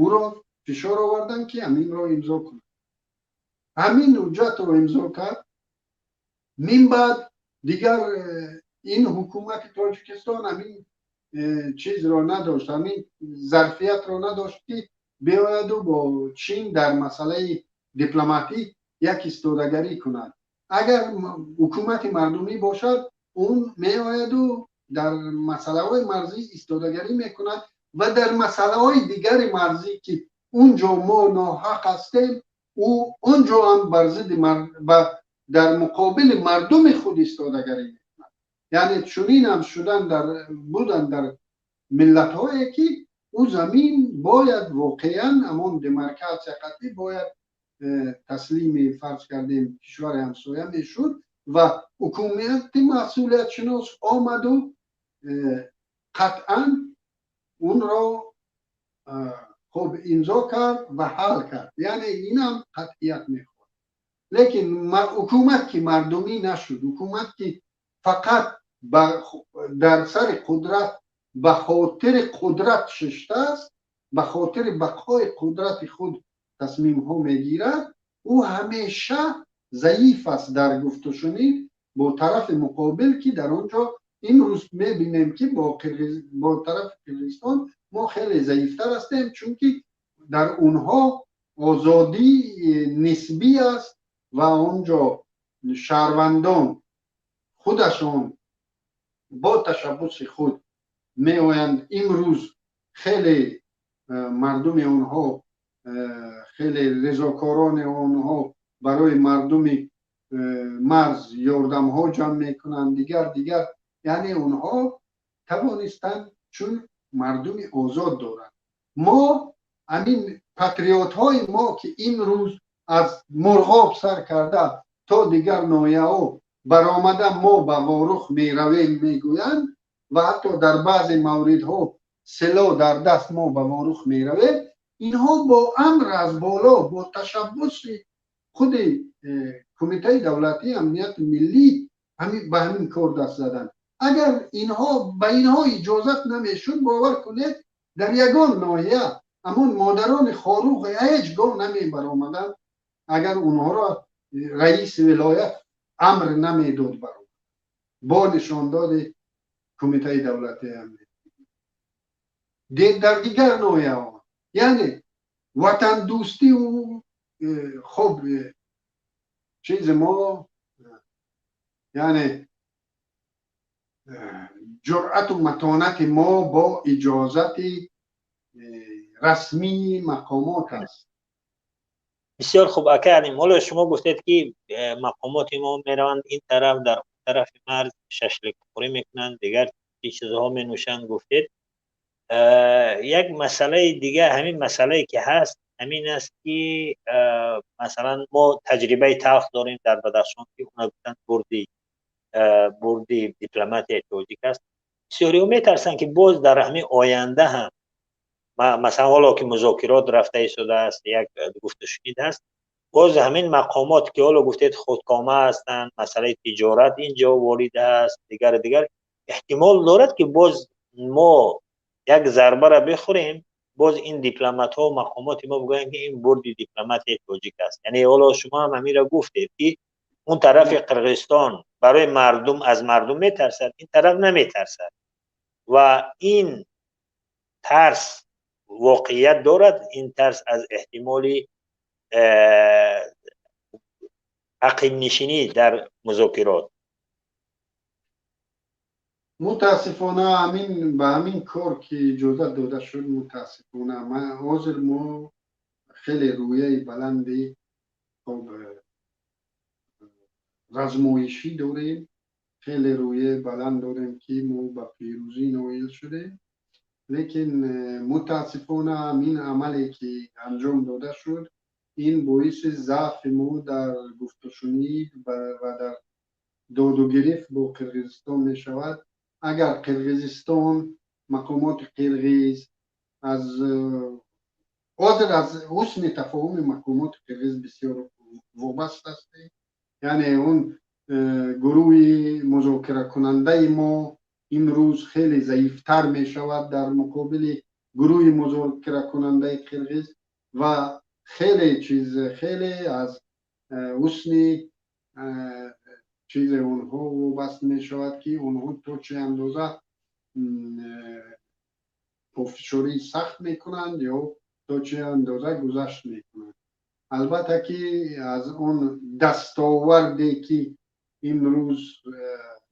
ӯро фишор оварданд, ки ҳаминро имзо кунад. Ҳамин ҳуҷҷатро имзо кард. Мин баъд дигар ин ҳукумати Тоҷикистон ҳамин чизро надошт, ҳамин зарфиятро надошт, ки биёяду бо Чин дар масъалаи дипломатӣ як истодагарӣ кунад. Агар ҳукумати мардумӣ бошад, он меояду дар масъалаҳои марзӣ истодагарӣ мекунад ва дар масъалаҳои дигари марзӣ, ки он ҷо мо ноҳақ ҳастем, ӯ он ҷо ҳам бар зидди дар муқобили мардуми худ истодагарӣ мекунад. Яъне чунин ҳам шудан дар будан дар миллатҳое, ки ӯ замин бояд воқеан ҳамон демаркатсия қатъӣ бояд таслими, фарз кардем, кишвари ҳамсоя мешуд ва ҳукумати масъулиятшинос омаду қатъан онро хуб имзо кард ва ҳал кард. Яъне инам қатъият мехоҳад. Лекин ҳукумат ки мардумӣ нашуд, ҳукумат ки фақат дар сари қудрат ба хотири қудрат шиштааст, ба хотири бақои қудрати худ тасмимҳо мегирад, ӯ ҳамеша заиф аст дар гуфтушунид бо тарафи муқобил, ки дар он ҷо имрӯз мебинем, ки бо тарафи Қирғизистон мо хеле заифтар ҳастем, чунки дар онҳо озодӣ нисбӣ аст ва он ҷо шаҳрвандон худашон бо ташаббуси худ меоянд. Имрӯз хеле мардуми онҳо, хеле резокорони онҳо барои мардуми марз ёрдамҳо ҷамъ мекунанд, дигар дигар. Яъне онҳо тавонистанд, чун мардуми озод доранд. Мо ҳамин патриотҳои мо, ки имрӯз аз Мурғоб сар карда то дигар ноҳияҳо баромада, мо ба Ворух меравем мегӯянд ва ҳатто дар баъзе мавридҳо силоҳ дар даст мо ба Ворух меравем, инҳо бо амр аз боло, бо ташаббуси худи Кумитаи давлатии амнияти миллӣ ба ҳамин кор даст заданд. Агар инҳо ба инҳо иҷозат намешуд, бовар кунед, дар ягон ноҳия ҳамон модарони Хоруғ ҳеҷ гоҳ намебаромаданд, агар онҳоро раиси вилоят амр намедод баромад бо нишондоди Кумитаи давлатии амният дар дигар ноҳияҳо. Яъне ватандӯстию хуб чизи мо, яъне ҷуръату матонати мо бо иҷозати расмии мақомот аст. Бисёр хуб, ака Алим. Ҳоло шумо гуфтед, ки мақомоти мо мераванд ин тараф, дар он тарафи марз шашликхӯрӣ мекунанд, дигар чизҳо менӯшанд, гуфтед. Як масъалаи дигар, ҳамин масъалае ки ҳаст, ҳамин аст, ки масалан мо таҷрибаи талх дорем дар Бадахшон, ки уна гуфтанд бурди дипломатияи тоҷик аст. Бисёриҳо метарсанд, ки боз дар ҳамин оянда ҳам, масалан ҳоло ки музокирот рафта истодааст, як гуфтушунид ҳаст, боз ҳамин мақомот, ки ҳоло гуфтед худкома ҳастанд, масъалаи тиҷорат инҷо ворид аст, дигару дигар, эҳтимол дорад, ки боз мо як зарбаро бихӯрем, боз ин дипломатҳо, мақомоти мо бигӯянд, ки ин бурди дипломатияи тоҷик аст. Яъне ҳоло шумо ҳам ҳаминро гуфтед, ки он тарафи Қирғизистон барои мардум аз мардум метарсад, ин тараф наметарсад ва ин тарс воқеият дорад. Ин тарс аз эҳтимоли ақибнишинӣ дар музокирот. Мутаассифона, ҳамин ба ҳамин кор ки иҷозат дода шуд, мутаассифона, ҳозир мо хеле рӯяи баланди خب رزمایشی داریم، خیلی رویه بلند داریم که ما به پیروزی نایل شدیم، لیکن متاسفانه این عملی که انجام داده شد این باعث ضعف ما در گفت و شنید و در داد و گرفت با قرقیزستان می شود. اگر قرقیزستان، مقامات قرقیز از حاضر از حسن تفاهم مقامات قرقیز بسیار وابسته است، یعنی اون گروه مذاکره کننده ما امروز خیلی ضعیفتر می شود در مقابل گروه مذاکره کننده قرقیز و خیلی چیز، خیلی از حسن چیز اونها وابسته می شود که اونها تا چه اندازه پافشاری سخت میکنند یا تا چه اندازه گذشت میکنند. البته که از اون دستاوردی که امروز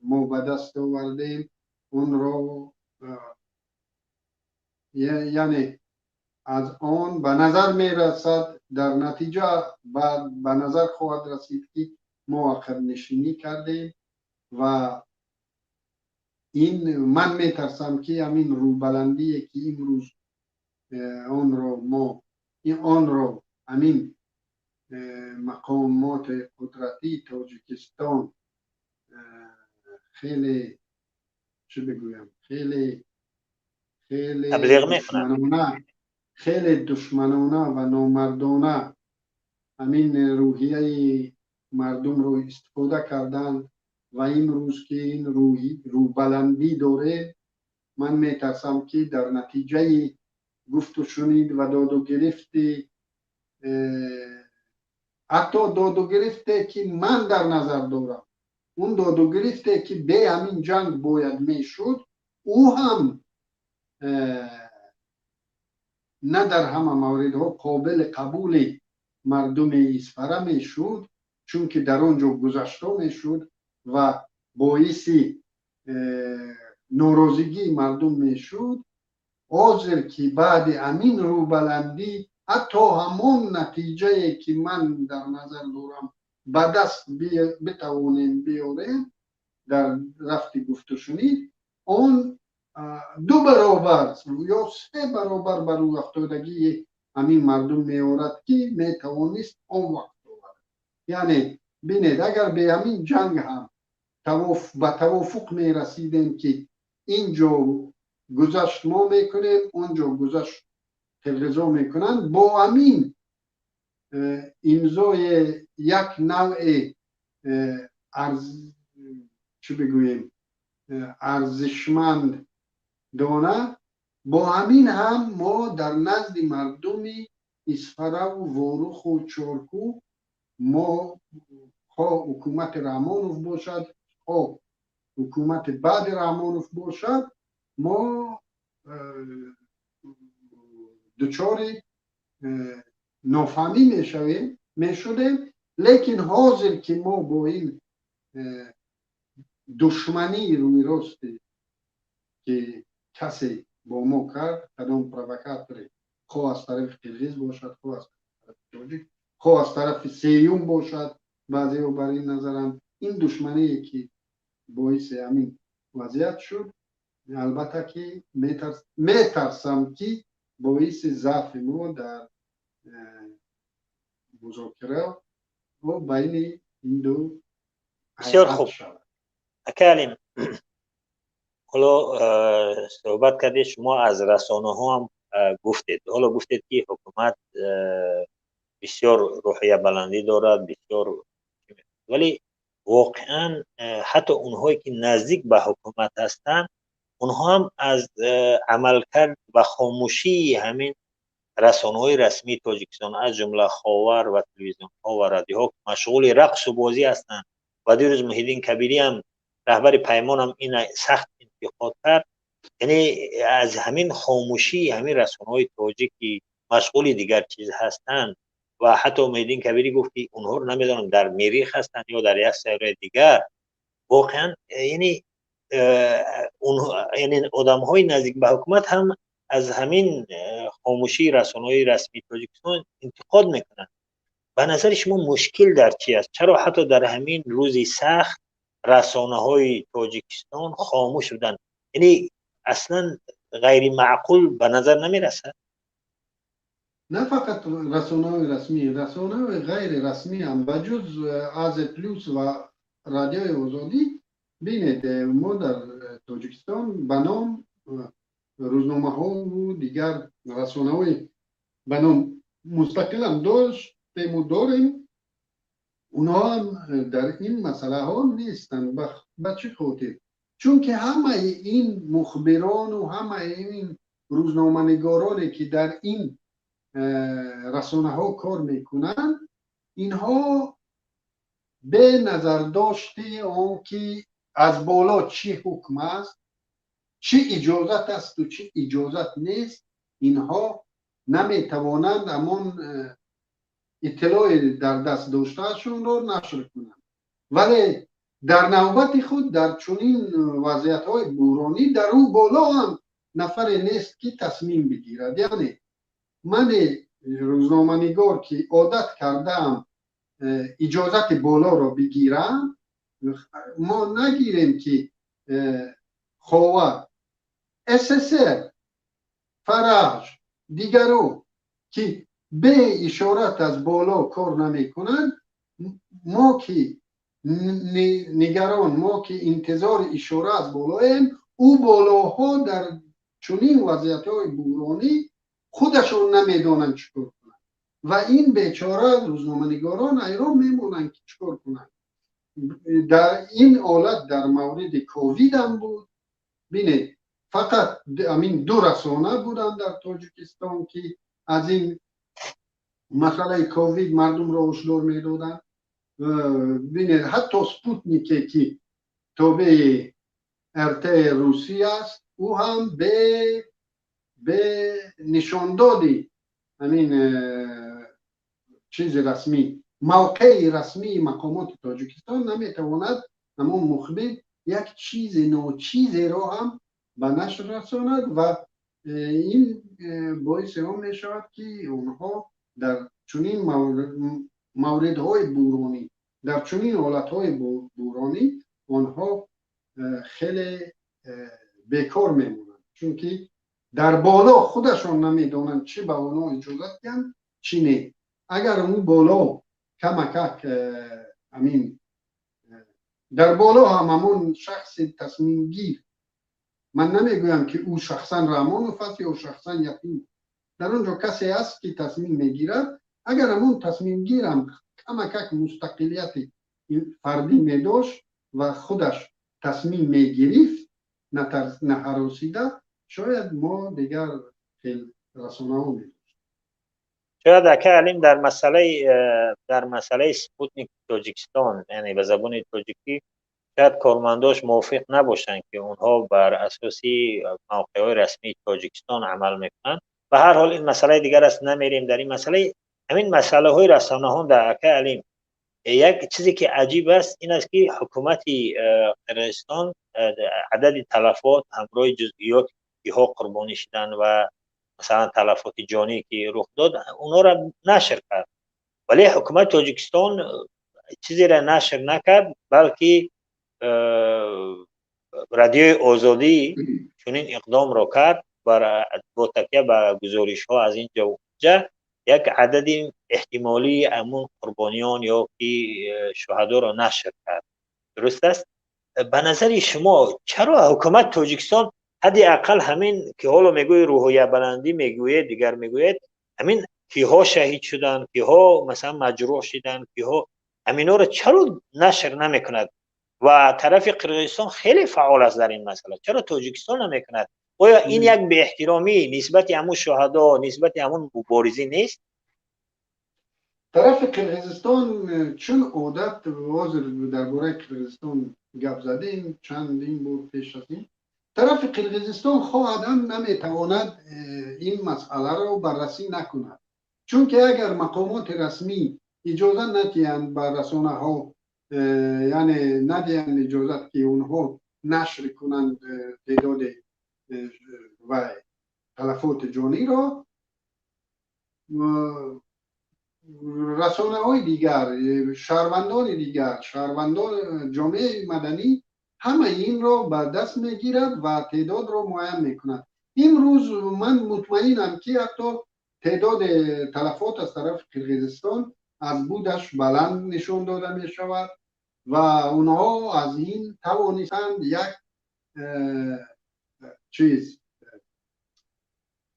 ما به دست آوردیم اون را، یعنی از آن به نظر می رسد، در نتیجه به نظر خواهد رسید که ما عقب نشینی کردیم و این من می ترسم که همین روبلندی که امروز آن را ما آن را همین مقامات قدرتی تاجیکستان خیلی چه بگویم، خیلی خیلی دشمنانه، خیلی دشمنانه و نامردانه همین روحیه مردم رو استفاده کردن و این روز که این روحی روبلندی داره، من میترسم که در نتیجه گفت و شنید و داد و گرفتی، حتی داد و گرفته که من در نظر دارم، اون داد و گرفته که به همین جنگ باید میشد، او هم نه در همه موردها قابل قبول مردم اسفره میشد، چون که در اونجا گذشته میشد و باعث ناراضگی مردم میشد. حاضر که بعد همین روبلندی حتی همون نتیجه که من در نظر دارم به دست بتوانیم بیاریم در رفت گفت و شنید، اون 2 برابر یا 3 برابر بر رو افتادگی همین مردم میارد که میتوانست آن وقت آورد. یعنی بینید اگر به همین جنگ هم به توافق میرسیدیم که اینجا گذشت ما میکنیم، اونجا گذشت قرقیزا میکنن، با همین امضای یک نوع چه بگوییم ارزشمند دانه، با همین هم ما در نزد مردم اسفره و واروخ و چارکو، ما خواه حکومت رحمانوف باشد خواه حکومت بعد رحمانوف باشد، ما دچار نافهمی میشدیم. لیکن حاضر که ما با این دشمنی روی راستی که کسی با ما کرد، کدام پرووکاتوری، خواه از طرف قرقیز باشد، خواه از طرف تاجیک، خواه از طرف سیوم باشد، بعضی ها بر این نظرند، این دشمنی که باعث همین وضعیت شد، البته که میترسم که باعث ضعف ما در مذاکره و بین این دو بسیار خوب اکالیم. حالا صحبت کردید شما از رسانه ها هم گفتید، حالا گفتید که حکومت بسیار روحیه بلندی دارد، بسیار، ولی واقعا حتی اونهایی که نزدیک به حکومت هستند اونها هم از عملکرد و خاموشی همین رسانه‌های رسمی تاجیکستان از جمله خاور و تلویزیون‌ها و رادیوها مشغول رقص و بازی هستند و دیروز محیدین کبیری هم رهبر پیمان هم این سخت انتقاد کرد. یعنی از همین خاموشی همین رسانه‌های تاجیکی مشغول دیگر چیز هستند و حتی محیدین کبیری گفت که اونها رو نمیدونم در مریخ هستند یا در یک سیاره دیگر. واقعا یعنی یعنی آدم‌های نزدیک به حکومت هم از همین خاموشی رسانه‌های رسمی تاجیکستان انتقاد میکنند. Ба назари шумо мушкил дар чӣ аст? Чаро ҳатто дар ҳамин рӯзи сахт расонаҳои Тоҷикистон хомӯш буданд? Яъне аслан ғайримаъқул ба назар намерасад? На фақат расонаҳои расмӣ, расонаҳои ғайрирасмӣ ҳам ба ҷуз Азия Плюс ва Радиои Озодӣ. Бинед, мо дар Тоҷикистон ба ном рӯзномаҳову дигар расонаҳои ба ном мустақилам доштему дорем. Онҳо ҳам дар ин масъалаҳо нестанд. Ба чӣ хотир? Чунки ҳамаи ин мухбирону ҳамаи ин рӯзноманигороне, ки дар ин расонаҳо кор мекунанд, инҳо бе назардошти он ки аз боло чӣ ҳукм аст, чӣ иҷозат асту чӣ иҷозат нест, инҳо наметавонанд ҳамон иттилои дар даст доштаашонро нашр кунанд. Вале дар навбати худ дар чунин вазъиятҳои буҳронӣ дар ӯ боло ҳам нафаре нест, ки тасмим бигирад. Яъне мане рӯзноманигор, ки одат кардаам иҷозати болоро бигирам, мо нагирем, ки Ховар, СССР, Фараҷ, дигаро, ки бе ишорат аз боло кор намекунанд, мо ки нигарон, мо ки интизори ишора аз болоем, ӯ болоҳо дар чунин вазъиятҳои буҳронӣ худашон намедонанд, чӣ кор кунанд, ва ин бечора рӯзноманигорон ҳайрон мемонанд, ки чӣ кор кунанд. Дар ин ҳолат дар мавриди ковидам буд. Бинед, фақат ҳамин ду расона буданд дар Тоҷикистон, ки аз ин масъалаи ковид мардумро ҳушдор медоданд. Бинед, ҳатто Спутнике, ки тобеи РТ русӣ аст, ӯ ҳам бе нишондоди ҳамин чизи расмӣ, мавқеи расмии мақомоти Тоҷикистон наметавонад ҳамон мухбир як чизи ночизеро ҳам ба нашр расонад. Ва ин боиси он мешавад, ки онҳо дар чунин мавридҳои буҳронӣ, дар чунин ҳолатҳои буҳронӣ онҳо хеле бекор мемонанд, чунки дар боло худашон намедонанд, чӣ ба онҳо иҷозат диҳанд, чӣ не. Агар он боло камакак ҳамин дар боло ҳам ҳамон шахси тасмимгир, ман намегӯям, ки ӯ шахсан Раҳмонов аст ё шахсан Ятимов, дар он ҷо касе аст, ки тасмим мегирад, агар ҳамон тасмимгирам камакак мустақилияти фардӣ медошт ва худаш тасмим мегирифт, наҳаросида, шояд мо дигар хел расонаҳо медоштем. Шояд, ака Алим, дар масъалаи Спутник Тоҷикистон, яъне ба забони тоҷикӣ, шояд кормандош мувофиқ набошанд, ки онҳо бар асоси мавқеъҳои расмии Тоҷикистон амал мекунанд. Ба ҳар ҳол, ин масъалаи дигар аст, намерем дар ин масъала. Ҳамин масъалаҳои расонаҳо дар, ака Алим, як чизе ки аҷиб аст, ин аст, ки ҳукумати Қирғизистон адади талафот ҳамроҳи ҷузъиёт, киҳо қурбонӣ шуданд ва масалан талафоти ҷонӣ, ки рух дод, онҳоро нашр кард, вале ҳукумати Тоҷикистон чизеро нашр накард, балки Радиои Озодӣ чунин иқдомро кард, бо такя ба гузоришҳо аз ин ҷо ҷа як адади эҳтимолии ҳамун қурбониён ё ки шуҳадоро нашр кард. Дуруст аст? Ба назари шумо, чаро ҳукумати Тоҷикистон ҳадди ақал ҳамин ки ҳоло мегӯи, рӯҳиябаландӣ мегӯед, дигар мегӯед, ҳамин киҳо шаҳид шуданд, киҳо масалан маҷрӯҳ шуданд, киҳо, ҳаминҳоро чаро нашр намекунад? Ва тарафи Қирғизистон хеле фаъол аст дар ин масъала, чаро Тоҷикистон намекунад? Оё ин як беэҳтиромӣ нисбати ҳамун шуҳадо, нисбати ҳамун муборизӣ нест? Тарафи Қирғизистон чун одат, ҳозир дар бораи Қирғизистон гап задем чандин бор пеш аз ин, тарафи Қирғизистон хоҳад ҳам наметавонад ин масъаларо баррасӣ накунад, чунки агар мақомоти расмӣ иҷозат надиҳанд ба расонаҳо, яъне надиҳанд иҷозат, ки онҳо нашр кунанд теъдоди ва талафоти ҷониро. расонаҳои дигар, шаҳрвандони дигар, шаҳрвандон, ҷомеаи маданӣ ҳама инро ба даст мегирад ва теъдодро муайян мекунад. Имрӯз ман мутмаинам, ки ҳатто теъдоди талафот аз тарафи Қирғизистон аз будаш баланд нишон дода мешавад ва онҳо аз ин тавонистанд як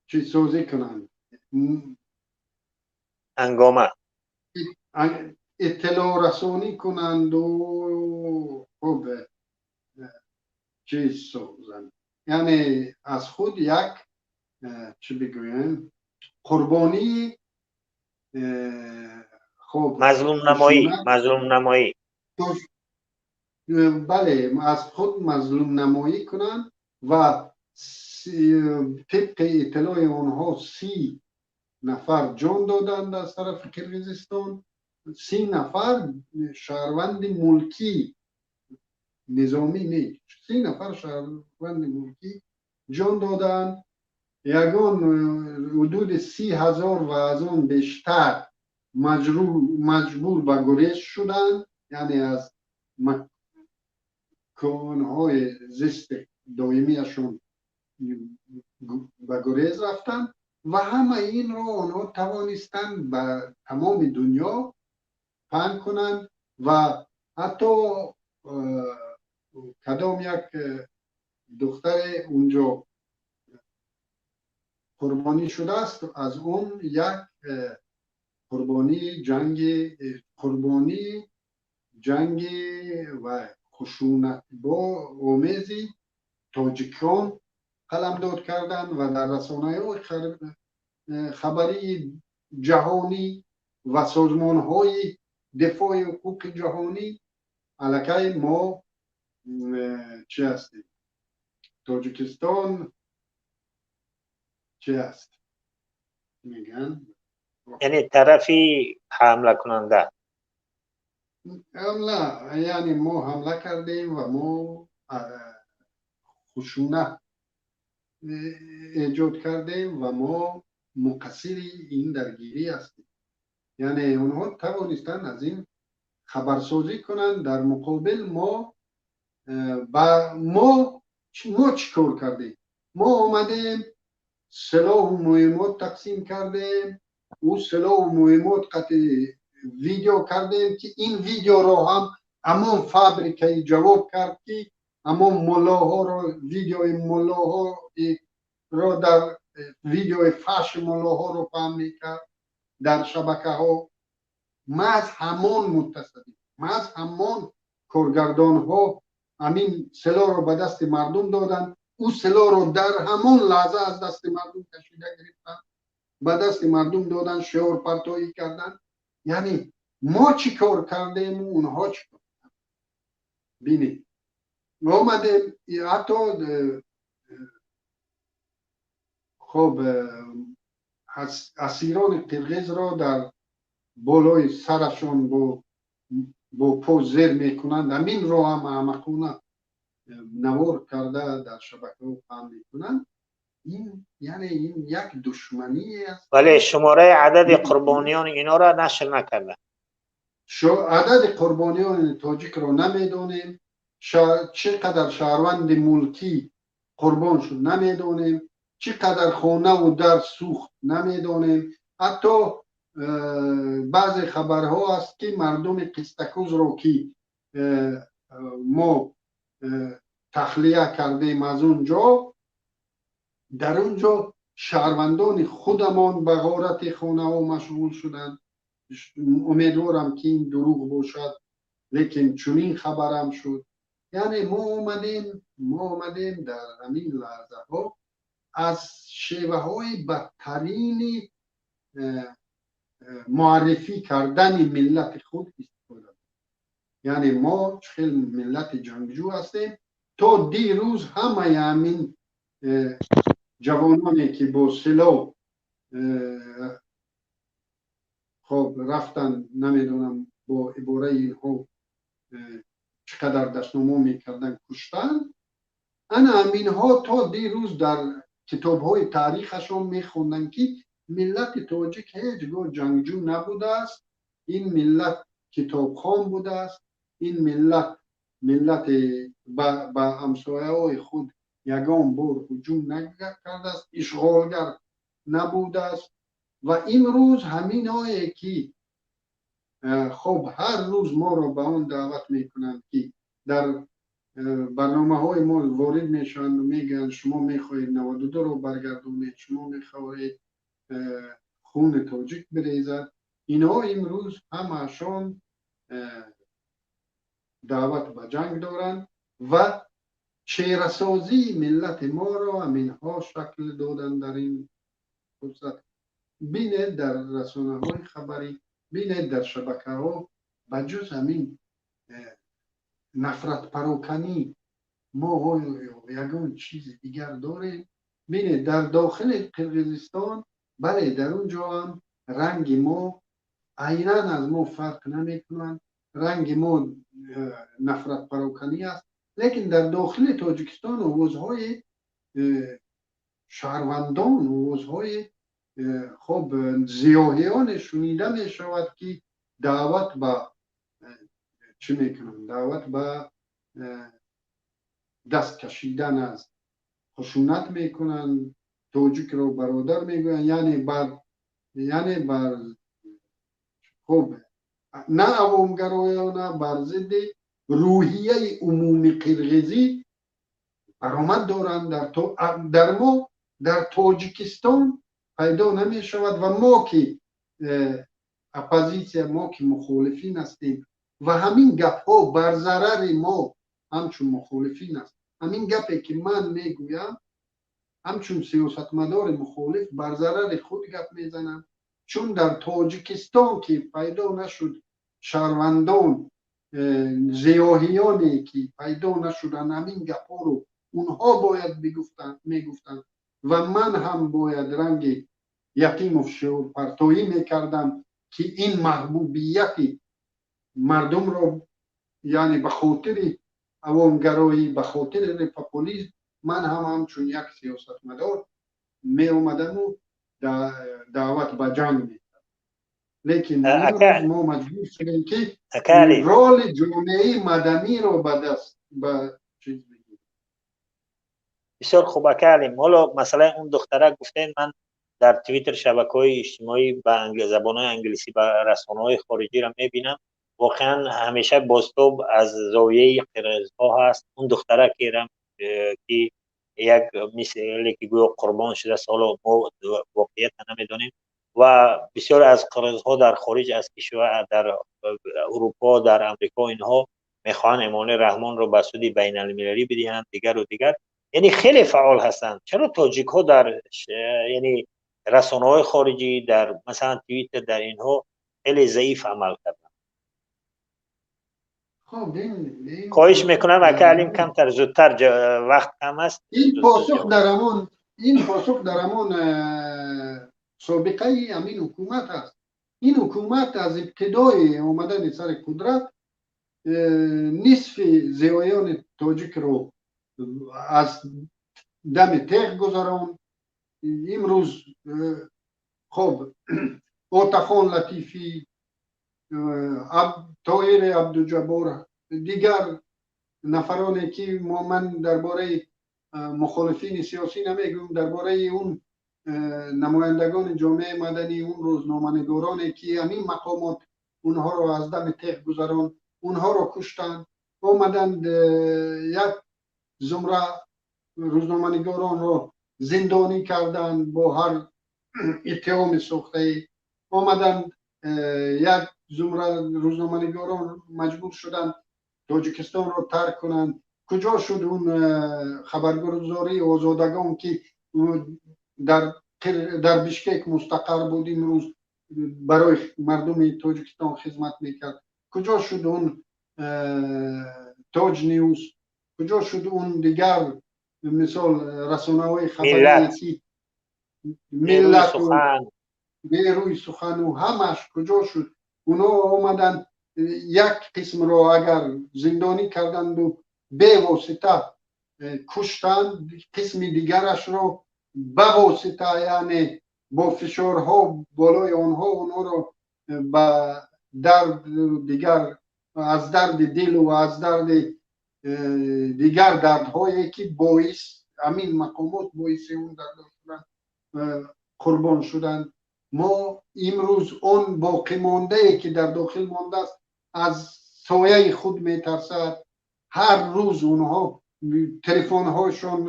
чизсозӣ кунанд. Ҳангома. Иттилоърасонӣ кунанду хуб чиз созанд, яъне аз худ як, чӣ бигӯем, қурбонии хуб мазлумнамоӣ, мазлумнамоӣ. Бале, аз худ мазлумнамоӣ кунанд ва тибқи иттилои онҳо 30 нафар ҷон доданд аз тарафи Қирғизистон, 30 нафар шаҳрванди мулкӣ, низомӣ не, 30 нафар шаҳрванди мулкӣ ҷон доданд. Ягон ҳудуди 30 000 ва аз он бештар маҷбур ба гурез шуданд, яъне аз маконҳои зисти доимиашон ба гурез рафтанд ва ҳама инро онҳо тавонистанд ба тамоми дунё паҳн кунанд. Ва ҳатто кадом як духтаре унҷо қурбонӣ шудааст, аз он як қурбонии ҷанги, қурбонии ҷанги ва хушунат бо омези тоҷикон қаламдод карданд ва дар расонаҳои хабарии ҷаҳонӣ ва созмонҳои дифои ҳуқуқи ҷаҳонӣ аллакай мо чӣ ҳастем, Тоҷикистон чӣ аст мегӯянд. Яъне тарафи ҳамлакунанда. Ҳамла, яъне мо ҳамла кардем ва мо хушунат эҷод кардем ва мо муқассири ин даргирӣ ҳастем. Яъне онҳо тавонистанд аз ин хабарсозӣ кунанд. Дар муқобил мо ба мо чӣ кор кардем? Мо омадем, силоҳу муҳиммот тақсим кардем, ӯ силоҳу муҳиммот қатъи видео кардем, ки ин видеоро ҳам ҳамон фабрикаи ҷавоб кард, ки ҳамон муллоҳоро, видеои муллоҳоро, дар видеои фаҳши муллоҳоро паҳн мекард дар шабакаҳо. Маҳз ҳамон мутасаддӣ, маҳз ҳамон коргардонҳо ҳамин силоҳро ба дасти мардум доданд. Ӯ силоҳро дар ҳамон лаҳза аз дасти мардум кашида гирифтанд, ба дасти мардум доданд, шиорпартоӣ карданд. Яъне мо чӣ кор кардему онҳо чӣ кор? Бинед, омадем, ҳатто хоб асирони қирғизро дар болои сарашон бо по зер мекунанд. Ҳаминро ҳам аҳмақона навор карда дар шабакаҳо паҳн мекунанд. Ин яъне ин як душманӣ аст. Вале шумораи адади қурбониёни инора нашр накарда. Адади қурбониёни тоҷикро намедонем, чӣ қадар шаҳрванди мулкӣ қурбон шуд намедонем, чӣ қадар хонаву дар сӯхт намедонем. Ҳатто баъзе хабарҳо аст, ки мардуми Қистакузро, ки мо тахлия кардем аз он ҷо, дар он ҷо шаҳрвандони худамон ба ғорати хонаҳо машғул шуданд. Умедворам, ки ин дурӯғ бошад, лекин чунин хабарам шуд. Яъне мо омадем дар ҳамин лаҳзаҳо аз шеваҳои бадтарини муаррифӣ кардани миллати худ истифода. Яъне мо хел миллати ҷангҷӯ ҳастем. То дирӯз ҳамаи ҳамин ҷавононе, ки бо силоҳ хоб рафтан, намедонам, бо ибораи инҳо чӣ қадар дастномо мекарданд, куштанд, ана ҳаминҳо то дирӯз дар китобҳои таърихашон мехонданд, ки Миллати тоҷик ҳеҷ гоҳ ҷангҷӯ набудааст. Ин миллат китобхон будааст. Ин миллат миллати ба ҳамсояҳои худ ягон бор ҳуҷум накардааст, ишғолгар набудааст. Ва имрӯз ҳаминое ки хоб ҳар рӯз моро ба он даъват мекунанд, ки дар барномаҳои мо ворид мешаванд, мегӯянд: шумо мехоҳед 92-ро баргардонед, шумо мехоҳед хуни тоҷик бирезад. Инҳо имрӯз ҳамаашон даъват ба ҷанг доранд ва чеҳрасозии миллати моро ҳаминҳо шакл доданд. Дар ин фурсат бинед, дар расонаҳои хабарӣ бинед, дар шабакаҳо ба ҷуз ҳамин нафратпароканӣ мо ягон чизи дигар дорем? Бинед, дар дохили Қирғизистон, бале, дар он ҷо ҳам ранги мо айнан аз мо фарқ намекунанд, ранги мо нафратпароканӣ аст. Лекин дар дохили Тоҷикистон овозҳои шаҳрвандон, овозҳои хоб зиёҳиёне шунида мешавад, ки даъват ба чӣ мекунанд? Даъват ба даст кашидан аз хушунат мекунанд, тоҷикро бародар мегӯянд, яъне бар хуб на авомгароёна, бар зидди рӯҳияи умуми қирғизӣ баромад доранд. Дар мо, дар Тоҷикистон пайдо намешавад. Ва мо ки оппозитсия, мо ки мухолифин ҳастем, ва ҳамин гапҳо бар зарари мо ҳамчун мухолифин аст. Ҳамин гапе ки ман мегӯям, ҳамчун сиёсатмадори мухолиф бар зарари худ гап мезанам, чун дар Тоҷикистон ки пайдо нашуд шаҳрвандон, зиёҳиёне ки пайдо нашуданд, ҳамин гапҳоро онҳо бояд мегуфтанд ва ман ҳам бояд ранги Ятимов шиорпартоӣ мекардам, ки ин маҳбубияти мардумро, яъне ба хотири авомгароӣ, ба хотири популизм, ман ҳам ҳамчун як сиёсатмадор меомадаму даъват ба ҷанг мекардам. Лекин имрӯз мо маҷбур шудем, ки роли ҷомеаи маданиро ба даст ба чиз бигирем. Бисёр хуб, ака Алим. Ҳоло масъалаи он духтарак гуфтем. Ман дар Твиттер, шабакаҳои иҷтимоӣ ба забонҳои англисӣ ба расонаҳои хориҷиро мебинам. Воқеан ҳамеша бозтоб аз зовияи қирғизҳо ҳаст. Он духтаракера ки як мисле ки гӯё қурбон шудааст, ҳоло мо воқеиятро намедонем. Ва бисёре аз қирғизҳо дар хориҷ аз кишвар, дар Урупо, дар Амрико, инҳо мехоҳанд Эмомалӣ Раҳмонро ба суди байналмилалӣ бидиҳанд, дигару дигар, яъне хеле фаъол ҳастанд. Чаро тоҷикҳо дар, яъне, расонаҳои хориҷӣ, дар масалан Твиттер, дар инҳо хеле заиф амал карданд? Хоҳиш мекунам, ака Алим, камтар зудтар, вақт кам аст. Ин посух дар ҳамон собиқаи ҳамин ҳукумат аст. Ин ҳукумат аз ибтидои омадани сари қудрат нисфи зиёиёни тоҷикро аз дами теғ гузаронд. Имрӯз хоб Отахон Латифӣ, Тоҳири Абдуҷаббор, дигар нафароне ки ман дар бораи мухолифини сиёсӣ намегӯям, дар бораи он намояндагони ҷомеаи маданӣ, он рӯзноманигороне ки ҳамин мақомот онҳоро аз дами теғ гузаронд, онҳоро куштанд. Омаданд, як зумра рӯзноманигоронро зиндонӣ карданд бо ҳар иттиҳоми сохтаӣ. Омаданд, як зумра рӯзноманигорон маҷбур шуданд Тоҷикистонро тарк кунанд. Куҷо шуд он хабаргузории Озодагон, ки дар Бишкек мустақар буд, имрӯз барои мардуми Тоҷикистон хизмат мекард? Куҷо шуд он Тоҷ Ньюс? Куҷо шуд он дигар, мисол, расонаҳои хабарие ки Миллату Нерӯи сухану ҳамаш куҷо шуд? Онҳо омаданд, як қисмро агар зиндонӣ карданду бевосита куштанд, қисми дигарашро ба восита, яъне бо фишорҳо болои онҳо, онҳоро ба дард дигар, аз дарди дилу аз дарди дигар дардҳое ки боис ҳамин мақомот боиси он дардҳо шуданд, қурбон шуданд. Мо имрӯз он боқимондае ки дар дохил мондааст, аз сояи худ метарсад. Ҳар рӯз онҳо телефонҳошон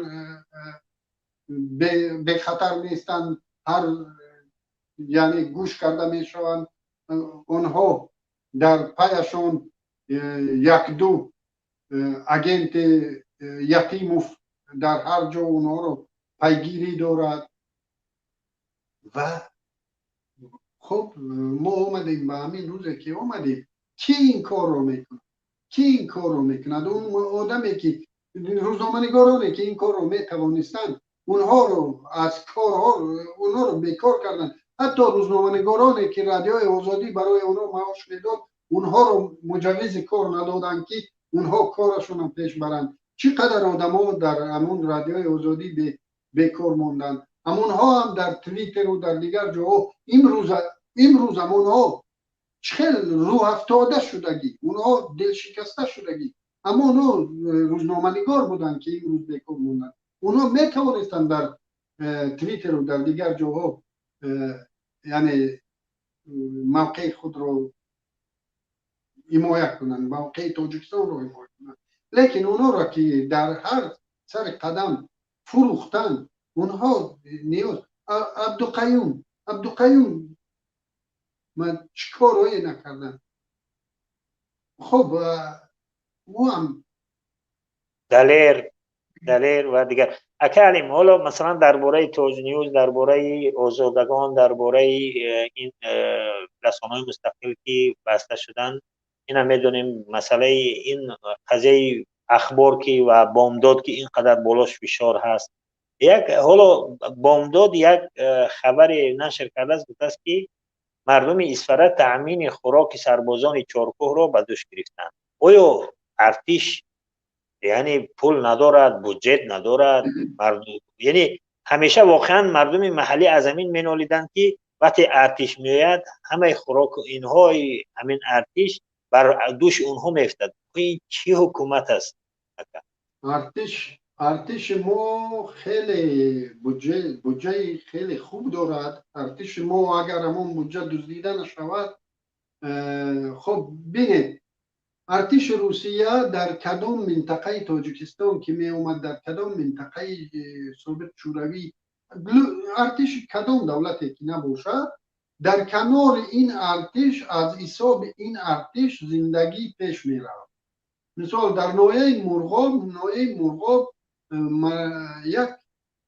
бехатар нестанд, ҳар яъне гӯш карда мешаванд. Онҳо дар паяшон якду агенти Ятимов дар ҳар ҷо онҳоро пайгирӣ дорад. Ва хуб, мо омадем ба ҳамин рӯзе ки омадем. Кӣ ин корро мекунад? Кӣ ин корро мекунад? Он одаме ки, рӯзноманигороне ки ин корро метавонистанд, онҳоро аз корҳо, онҳоро бекор карданд. Ҳатто рӯзноманигороне ки Радиои Озодӣ барои онҳо маош медод, онҳоро муҷаввизи кор надоданд ки онҳо корашонро пеш баранд. Чӣ қадар одамо дар ҳамон Радиои Озодӣ бекор монданд. Ҳамонҳо ҳам дар Твиттеру дар дигар ҷоҳо имрӯз ҳамонҳо хел рӯҳафтода шудагӣ, онҳо дилшикаста шудагӣ. Аммо онҳо рӯзноманигор буданд ки имрӯз бекор монданд. Онҳо метавонистанд дар Твиттеру дар дигар ҷоҳо яъне мавқеи худро ҳимоя кунанд, мавқеи Тоҷикистонро ҳимоя кунанд. Лекин онҳоро ки дар ҳар сари қадам фурӯхтанд, онҳо ниёз. Абдуқаюм ман чӣ корҳое накардам. Хуб, ӯ ҳам Далер ва дигар. Ака Алим, ҳоло масалан дар бораи Тоҷньюз, дар бораи Озодагон, дар бораи ин расонаҳои мустақил ки баста шуданд, ина медонем. Масъалаи ин қазияи Ахбор ки ва Бомдод ки ин қадар болош фишор ҳаст. Як ҳоло Бомдод як хабаре нашр кардааст, гуфтааст ки мардуми Исфара таъмини хӯроки сарбозони Чоркӯҳро ба дӯш гирифтанд. Оё артиш яъне пул надорад, буҷет надорад? Яъне ҳамеша воқеан мардуми маҳаллӣ аз ҳамин менолиданд ки вақте артиш меояд, ҳамаи хӯроку инҳои ҳамин артиш бар дӯши онҳо меафтад. Ин чӣ ҳукумат аст? Артиши мо хеле буҷаи хеле хуб дорад. Артиши мо агар ҳамон буҷа дуздида нашавад. Хуб, бинед, артиши Русия дар кадом минтақаи Тоҷикистон ки меомад, дар кадом минтақаи собиқ Шӯравӣ, артиши кадом давлате ки набошад, дар канори ин артиш, аз ҳисоби ин артиш зиндагӣ пеш меравад. Мисол, дар ноҳияи Мурғоб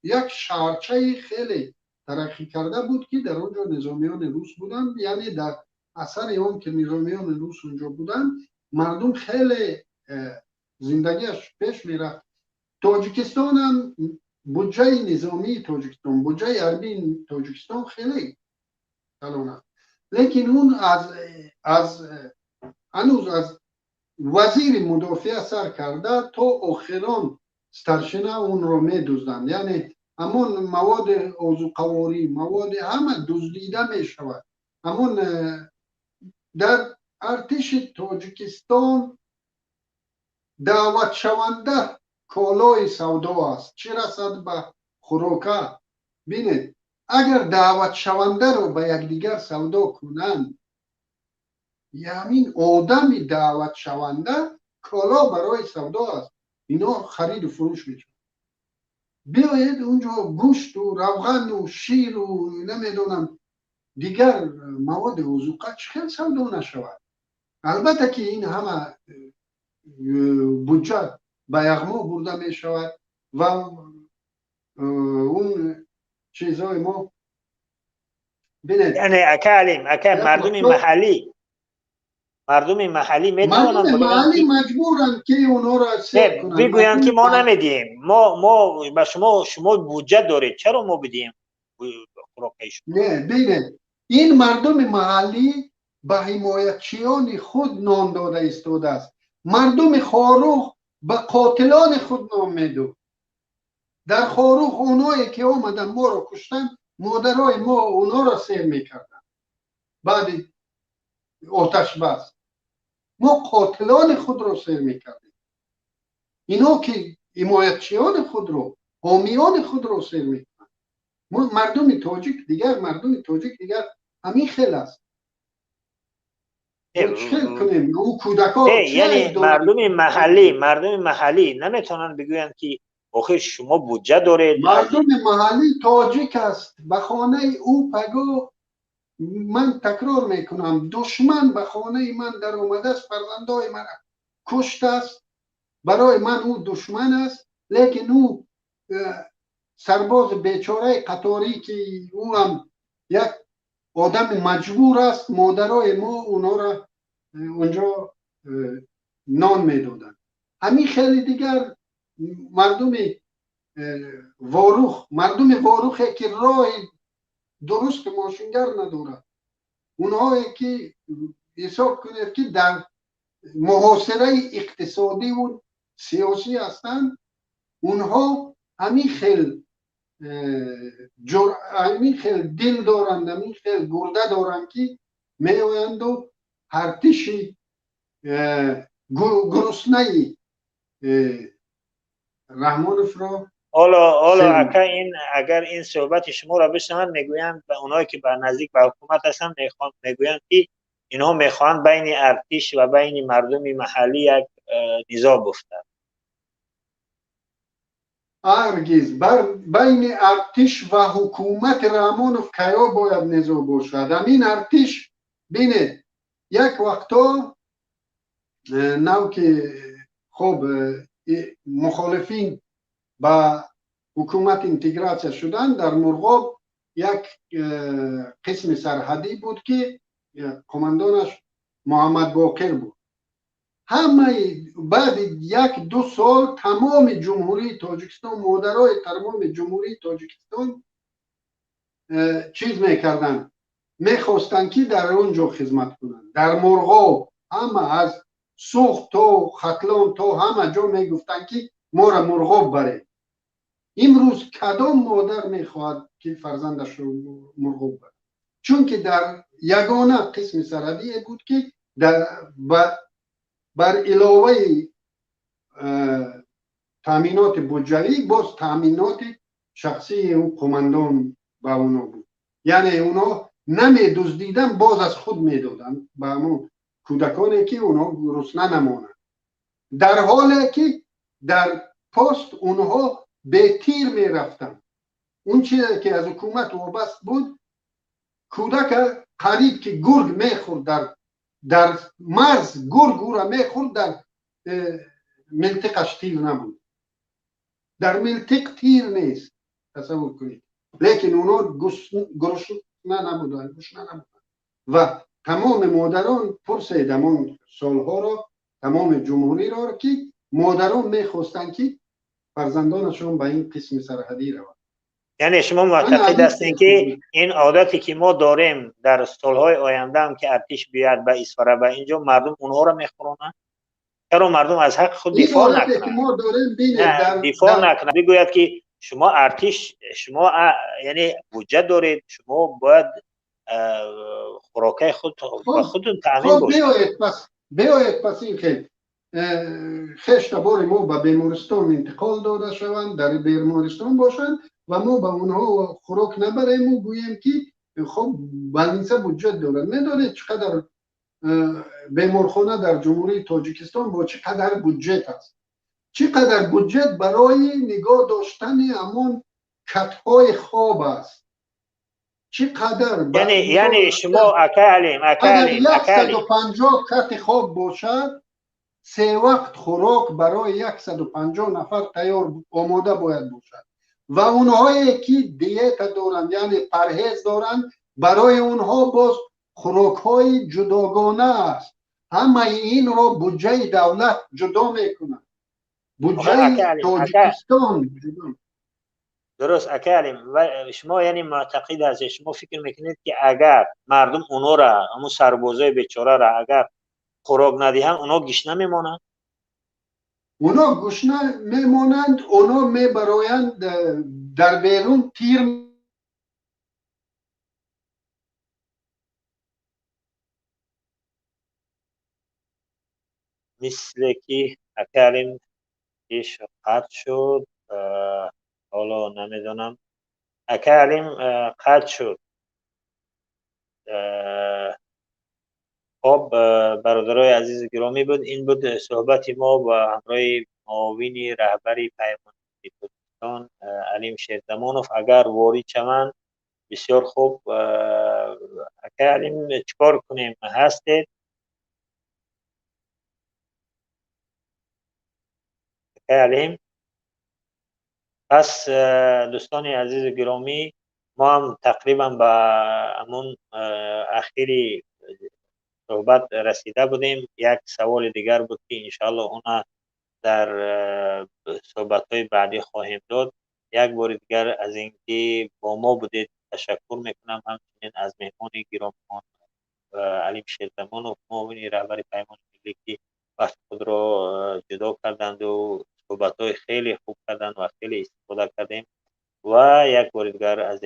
як шаҳрчаи хеле тараққӣ карда буд ки дар он ҷо низомиёни рус буданд. Яъне дар асари он ки низомиёни рус унҷо буданд, мардум хеле зиндагиаш пеш мерафт. Тоҷикистонам буҷаи низомии Тоҷикистон, буҷаи ҳарбии Тоҷикистон хеле калон аст, лекин он аз ҳанӯз аз вазири мудофиа сар карда то охирон старшина онро медузданд. Яъне ҳамон маводи озуқаворӣ, маводи ҳама дуздида мешавад. Ҳамон дар артиши Тоҷикистон даъватшаванда колои савдо аст, чӣ расад ба хӯрока. Бинед, агар даъватшавандаро ба якдигар савдо кунанд, ҳамин одами даъватшаванда коло барои савдо аст, ино хариду фурӯш мешавад. Биёед, унҷо гӯшту равғану ширу намедонам дигар маводи озуқа чӣ хел савдо нашавад? Албатта ки ин ҳама буҷа ба яғмо бурда мешавад ва он чизҳои мо. Бинед, яъне, ака Алим, ака, мардуми маҳаллӣ метавонанд маҳаллӣ маҷбуранд ки онҳоро бигӯянд ки мо намедиҳем, мо ба шумо, шумо буҷа доред, чаро мо бидиҳем хӯрокаи шумо? Не, бинед, ин мардуми маҳаллӣ ба ҳимоятчиёни худ нон дода истодааст. Мардуми Хоруғ ба қотилони худ нон медод. Дар Хоруғ оное ки омаданд, моро куштанд. Модарои мо онҳоро сер мекарданд. Баъди оташбас мо қотилони худро сер мекардем. Ино ки ҳимоятчиёни худро, ҳомиёни худро сер мекунанд. Мардуми тоҷик дигар, мардуми тоҷик дигар ҳамин хел аст. Хел кунем ӯ кӯдакҳо? Яъне мардуми маҳаллӣ наметавонанд бигӯянд, ки охир шумо буҷа доред? Мардуми маҳаллӣ тоҷик аст. Ба хонаи ӯ паго, ман такрор мекунам, душман ба хонаи ман даромадааст, фарзандои мана куштааст. Барои ман ӯ душман аст, лекин ӯ сарбози бечораи қаторӣ, ки ӯ ҳам як одами маҷбур аст, модарои мо онҳоро унҷо нон медоданд. Ҳамин хеле дигар мардуми Ворух, мардуми Ворухе, ки роҳи дуруст мошингар надорад, онҳое ки ҳисоб кунед, ки дар муҳосираи иқтисодиву сиёсӣ ҳастанд, онҳо ҳамин хел дил доранд, ҳамин хел гурда доранд, ки меоянду артиши гуруснаи Раҳмоновро. Ҳоло, ака, ин агар ин суҳбати шуморо бишнаванд, мегӯянд, ба онҳое ки ба наздик ба ҳукумат ҳастанд, мегӯянд, ки инҳо мехоҳанд байни артиш ва байни мардуми маҳаллӣ як низоъ буфтад. Ҳаргиз! Байни артиш ва ҳукумати Раҳмонов каё бояд низоъ бошад? Ҳамин артиш, бинед, як вақто нав ки хоб мухолифин ба ҳукумат интегратсия шуданд, дар Мурғоб як қисми сарҳадӣ буд, ки командонаш Муҳаммадбоқир буд. Ҳамаи баъди як ду сол тамоми Ҷумҳурии Тоҷикистон, модарои тамоми Ҷумҳурии Тоҷикистон чиз мекарданд, мехостанд, ки дар он ҷо хизмат кунанд, дар Мурғоб. Ҳама аз Суғд то Хатлон, то ҳама ҷо мегуфтанд, ки моро Мурғоб баред. Имрӯз кадом модар мехоҳад, ки фарзандашро Мурғоб барад? Чунки дар ягона қисми сарҳадие буд, ки бар иловаи таъминоти буҷавӣ боз таъминоти шахсии ӯ қумандон ба оно буд. Яъне онҳо намедуздидан, боз аз худ медоданд ба ҳамон кӯдаконе, ки онҳо гурусна намонанд, дар ҳоле ки дар пост онҳо бетир мерафтанд. Он чизе ки аз ҳукумат вобаст буд, кӯдака қариб ки гург мехӯрд, дар марз гург ӯра мехӯрд, дар милтиқаш тир набуд. Дар милтиқ тир нест, тасаввур кунед, лекин онҳо гурусна набуданд, гушна набуданд. Ва тамоми модарон пурсед, ҳамон солҳоро, тамоми ҷумҳуриро, ки модарон мехостанд, ки фарзандонашон ба ин қисми сарҳадӣ раванд. Яъне шумо муътақид ҳастед, ки ин одате, ки мо дорем, дар солҳои ояндаам, ки артиш биёяд ба Исфара, ба инҷо, мардум онҳоро мехӯронанд? Чаро мардум аз ҳаққи худ дифоъ накунанд, дифоъ накунанд, бигӯяд, ки шумо артиш, шумо яъне буҷа доред, шумо бояд хӯрокаи худ ба худтон таъмин бошед? Биёед пас, ин хел хештабори мо ба бемористон интиқол дода шаванд, дар бемористон бошанд ва мо ба онҳо хӯрок набарему гӯем, ки хоб, больница буҷет дорад. Медонед, чӣ қадар беморхона дар Ҷумҳурии Тоҷикистон бо чӣ қадар буҷет аст, чӣ қадар буҷет барои нигоҳ доштани ҳамон катҳои хоб аст, чӣ қадар? Яъне шумо, ака Алим, ака Алим, 150 кати хоб бошад, се вақт хӯрок барои 150 нафар тайёр, омода бояд бошад. Ва онҳое ки диета доранд, яъне парҳез доранд, барои онҳо боз хӯрокҳои ҷудогона аст. Ҳамаи инро буҷаи давлат ҷудо мекунад, буҷаи Тоҷикистон. Дуруст, ака Алим. Шумо яъне муътақид ҳастед, шумо фикр мекунед, ки агар мардум онҳоро, ҳамун сарбозои бечораро, агар хӯрок надиҳанд, онҳо гишна мемонанд? Онҳо гушна мемонанд, онҳо мебароянд, дар берун тир. Мисле ки акай Алим иш қатъ шуд, ҳоло намедонам, акай Алим қатъ шуд. Хоб, бародарои азизу гиромӣ, буд, ин буд суҳбати мо ба ҳамроҳи муовини раҳбари Паймони Тоҷикистон Алим Шерзамонов. Агар ворид шаванд, бисёр хуб. Акай Алим, чӣ кор кунем, ҳастед, акай Алим? Пас, дӯстони азизу гиромӣ, мо ҳам тақрибан ба ҳамун ахири суҳбат расида будем. Як саволи дигар буд, ки иншоалло она дар суҳбатҳои баъдӣ хоҳем дод. Як бори дигар аз ин ки бо мо будед, ташаккур мекунам. Ҳамчунин аз меҳмони гиромимон Алим Шерзамонов, муовини раҳбари Паймони Миллӣ, ки вақти худро ҷудо карданду суҳбатҳои хеле хуб карданд ва хеле истифода кардем. Ва як бори дигар аз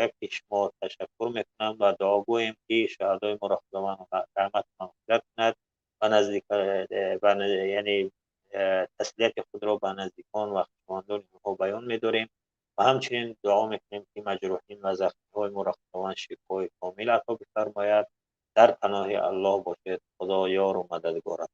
яки шумо ташаккур мекунам ва дуогӯем, ки шуҳадои моро Худованд раҳмату мағфират кунад ва наздик, яъне таслияти худро ба наздикон ва хешовандони онҳо баён медорем. Ва ҳамчунин дуо мекунем, ки маҷрӯҳин ва захмиҳои моро Худованд шифои комил ато бифармояд. Дар паноҳи Аллоҳ бошед. Худо ёру мададгорат.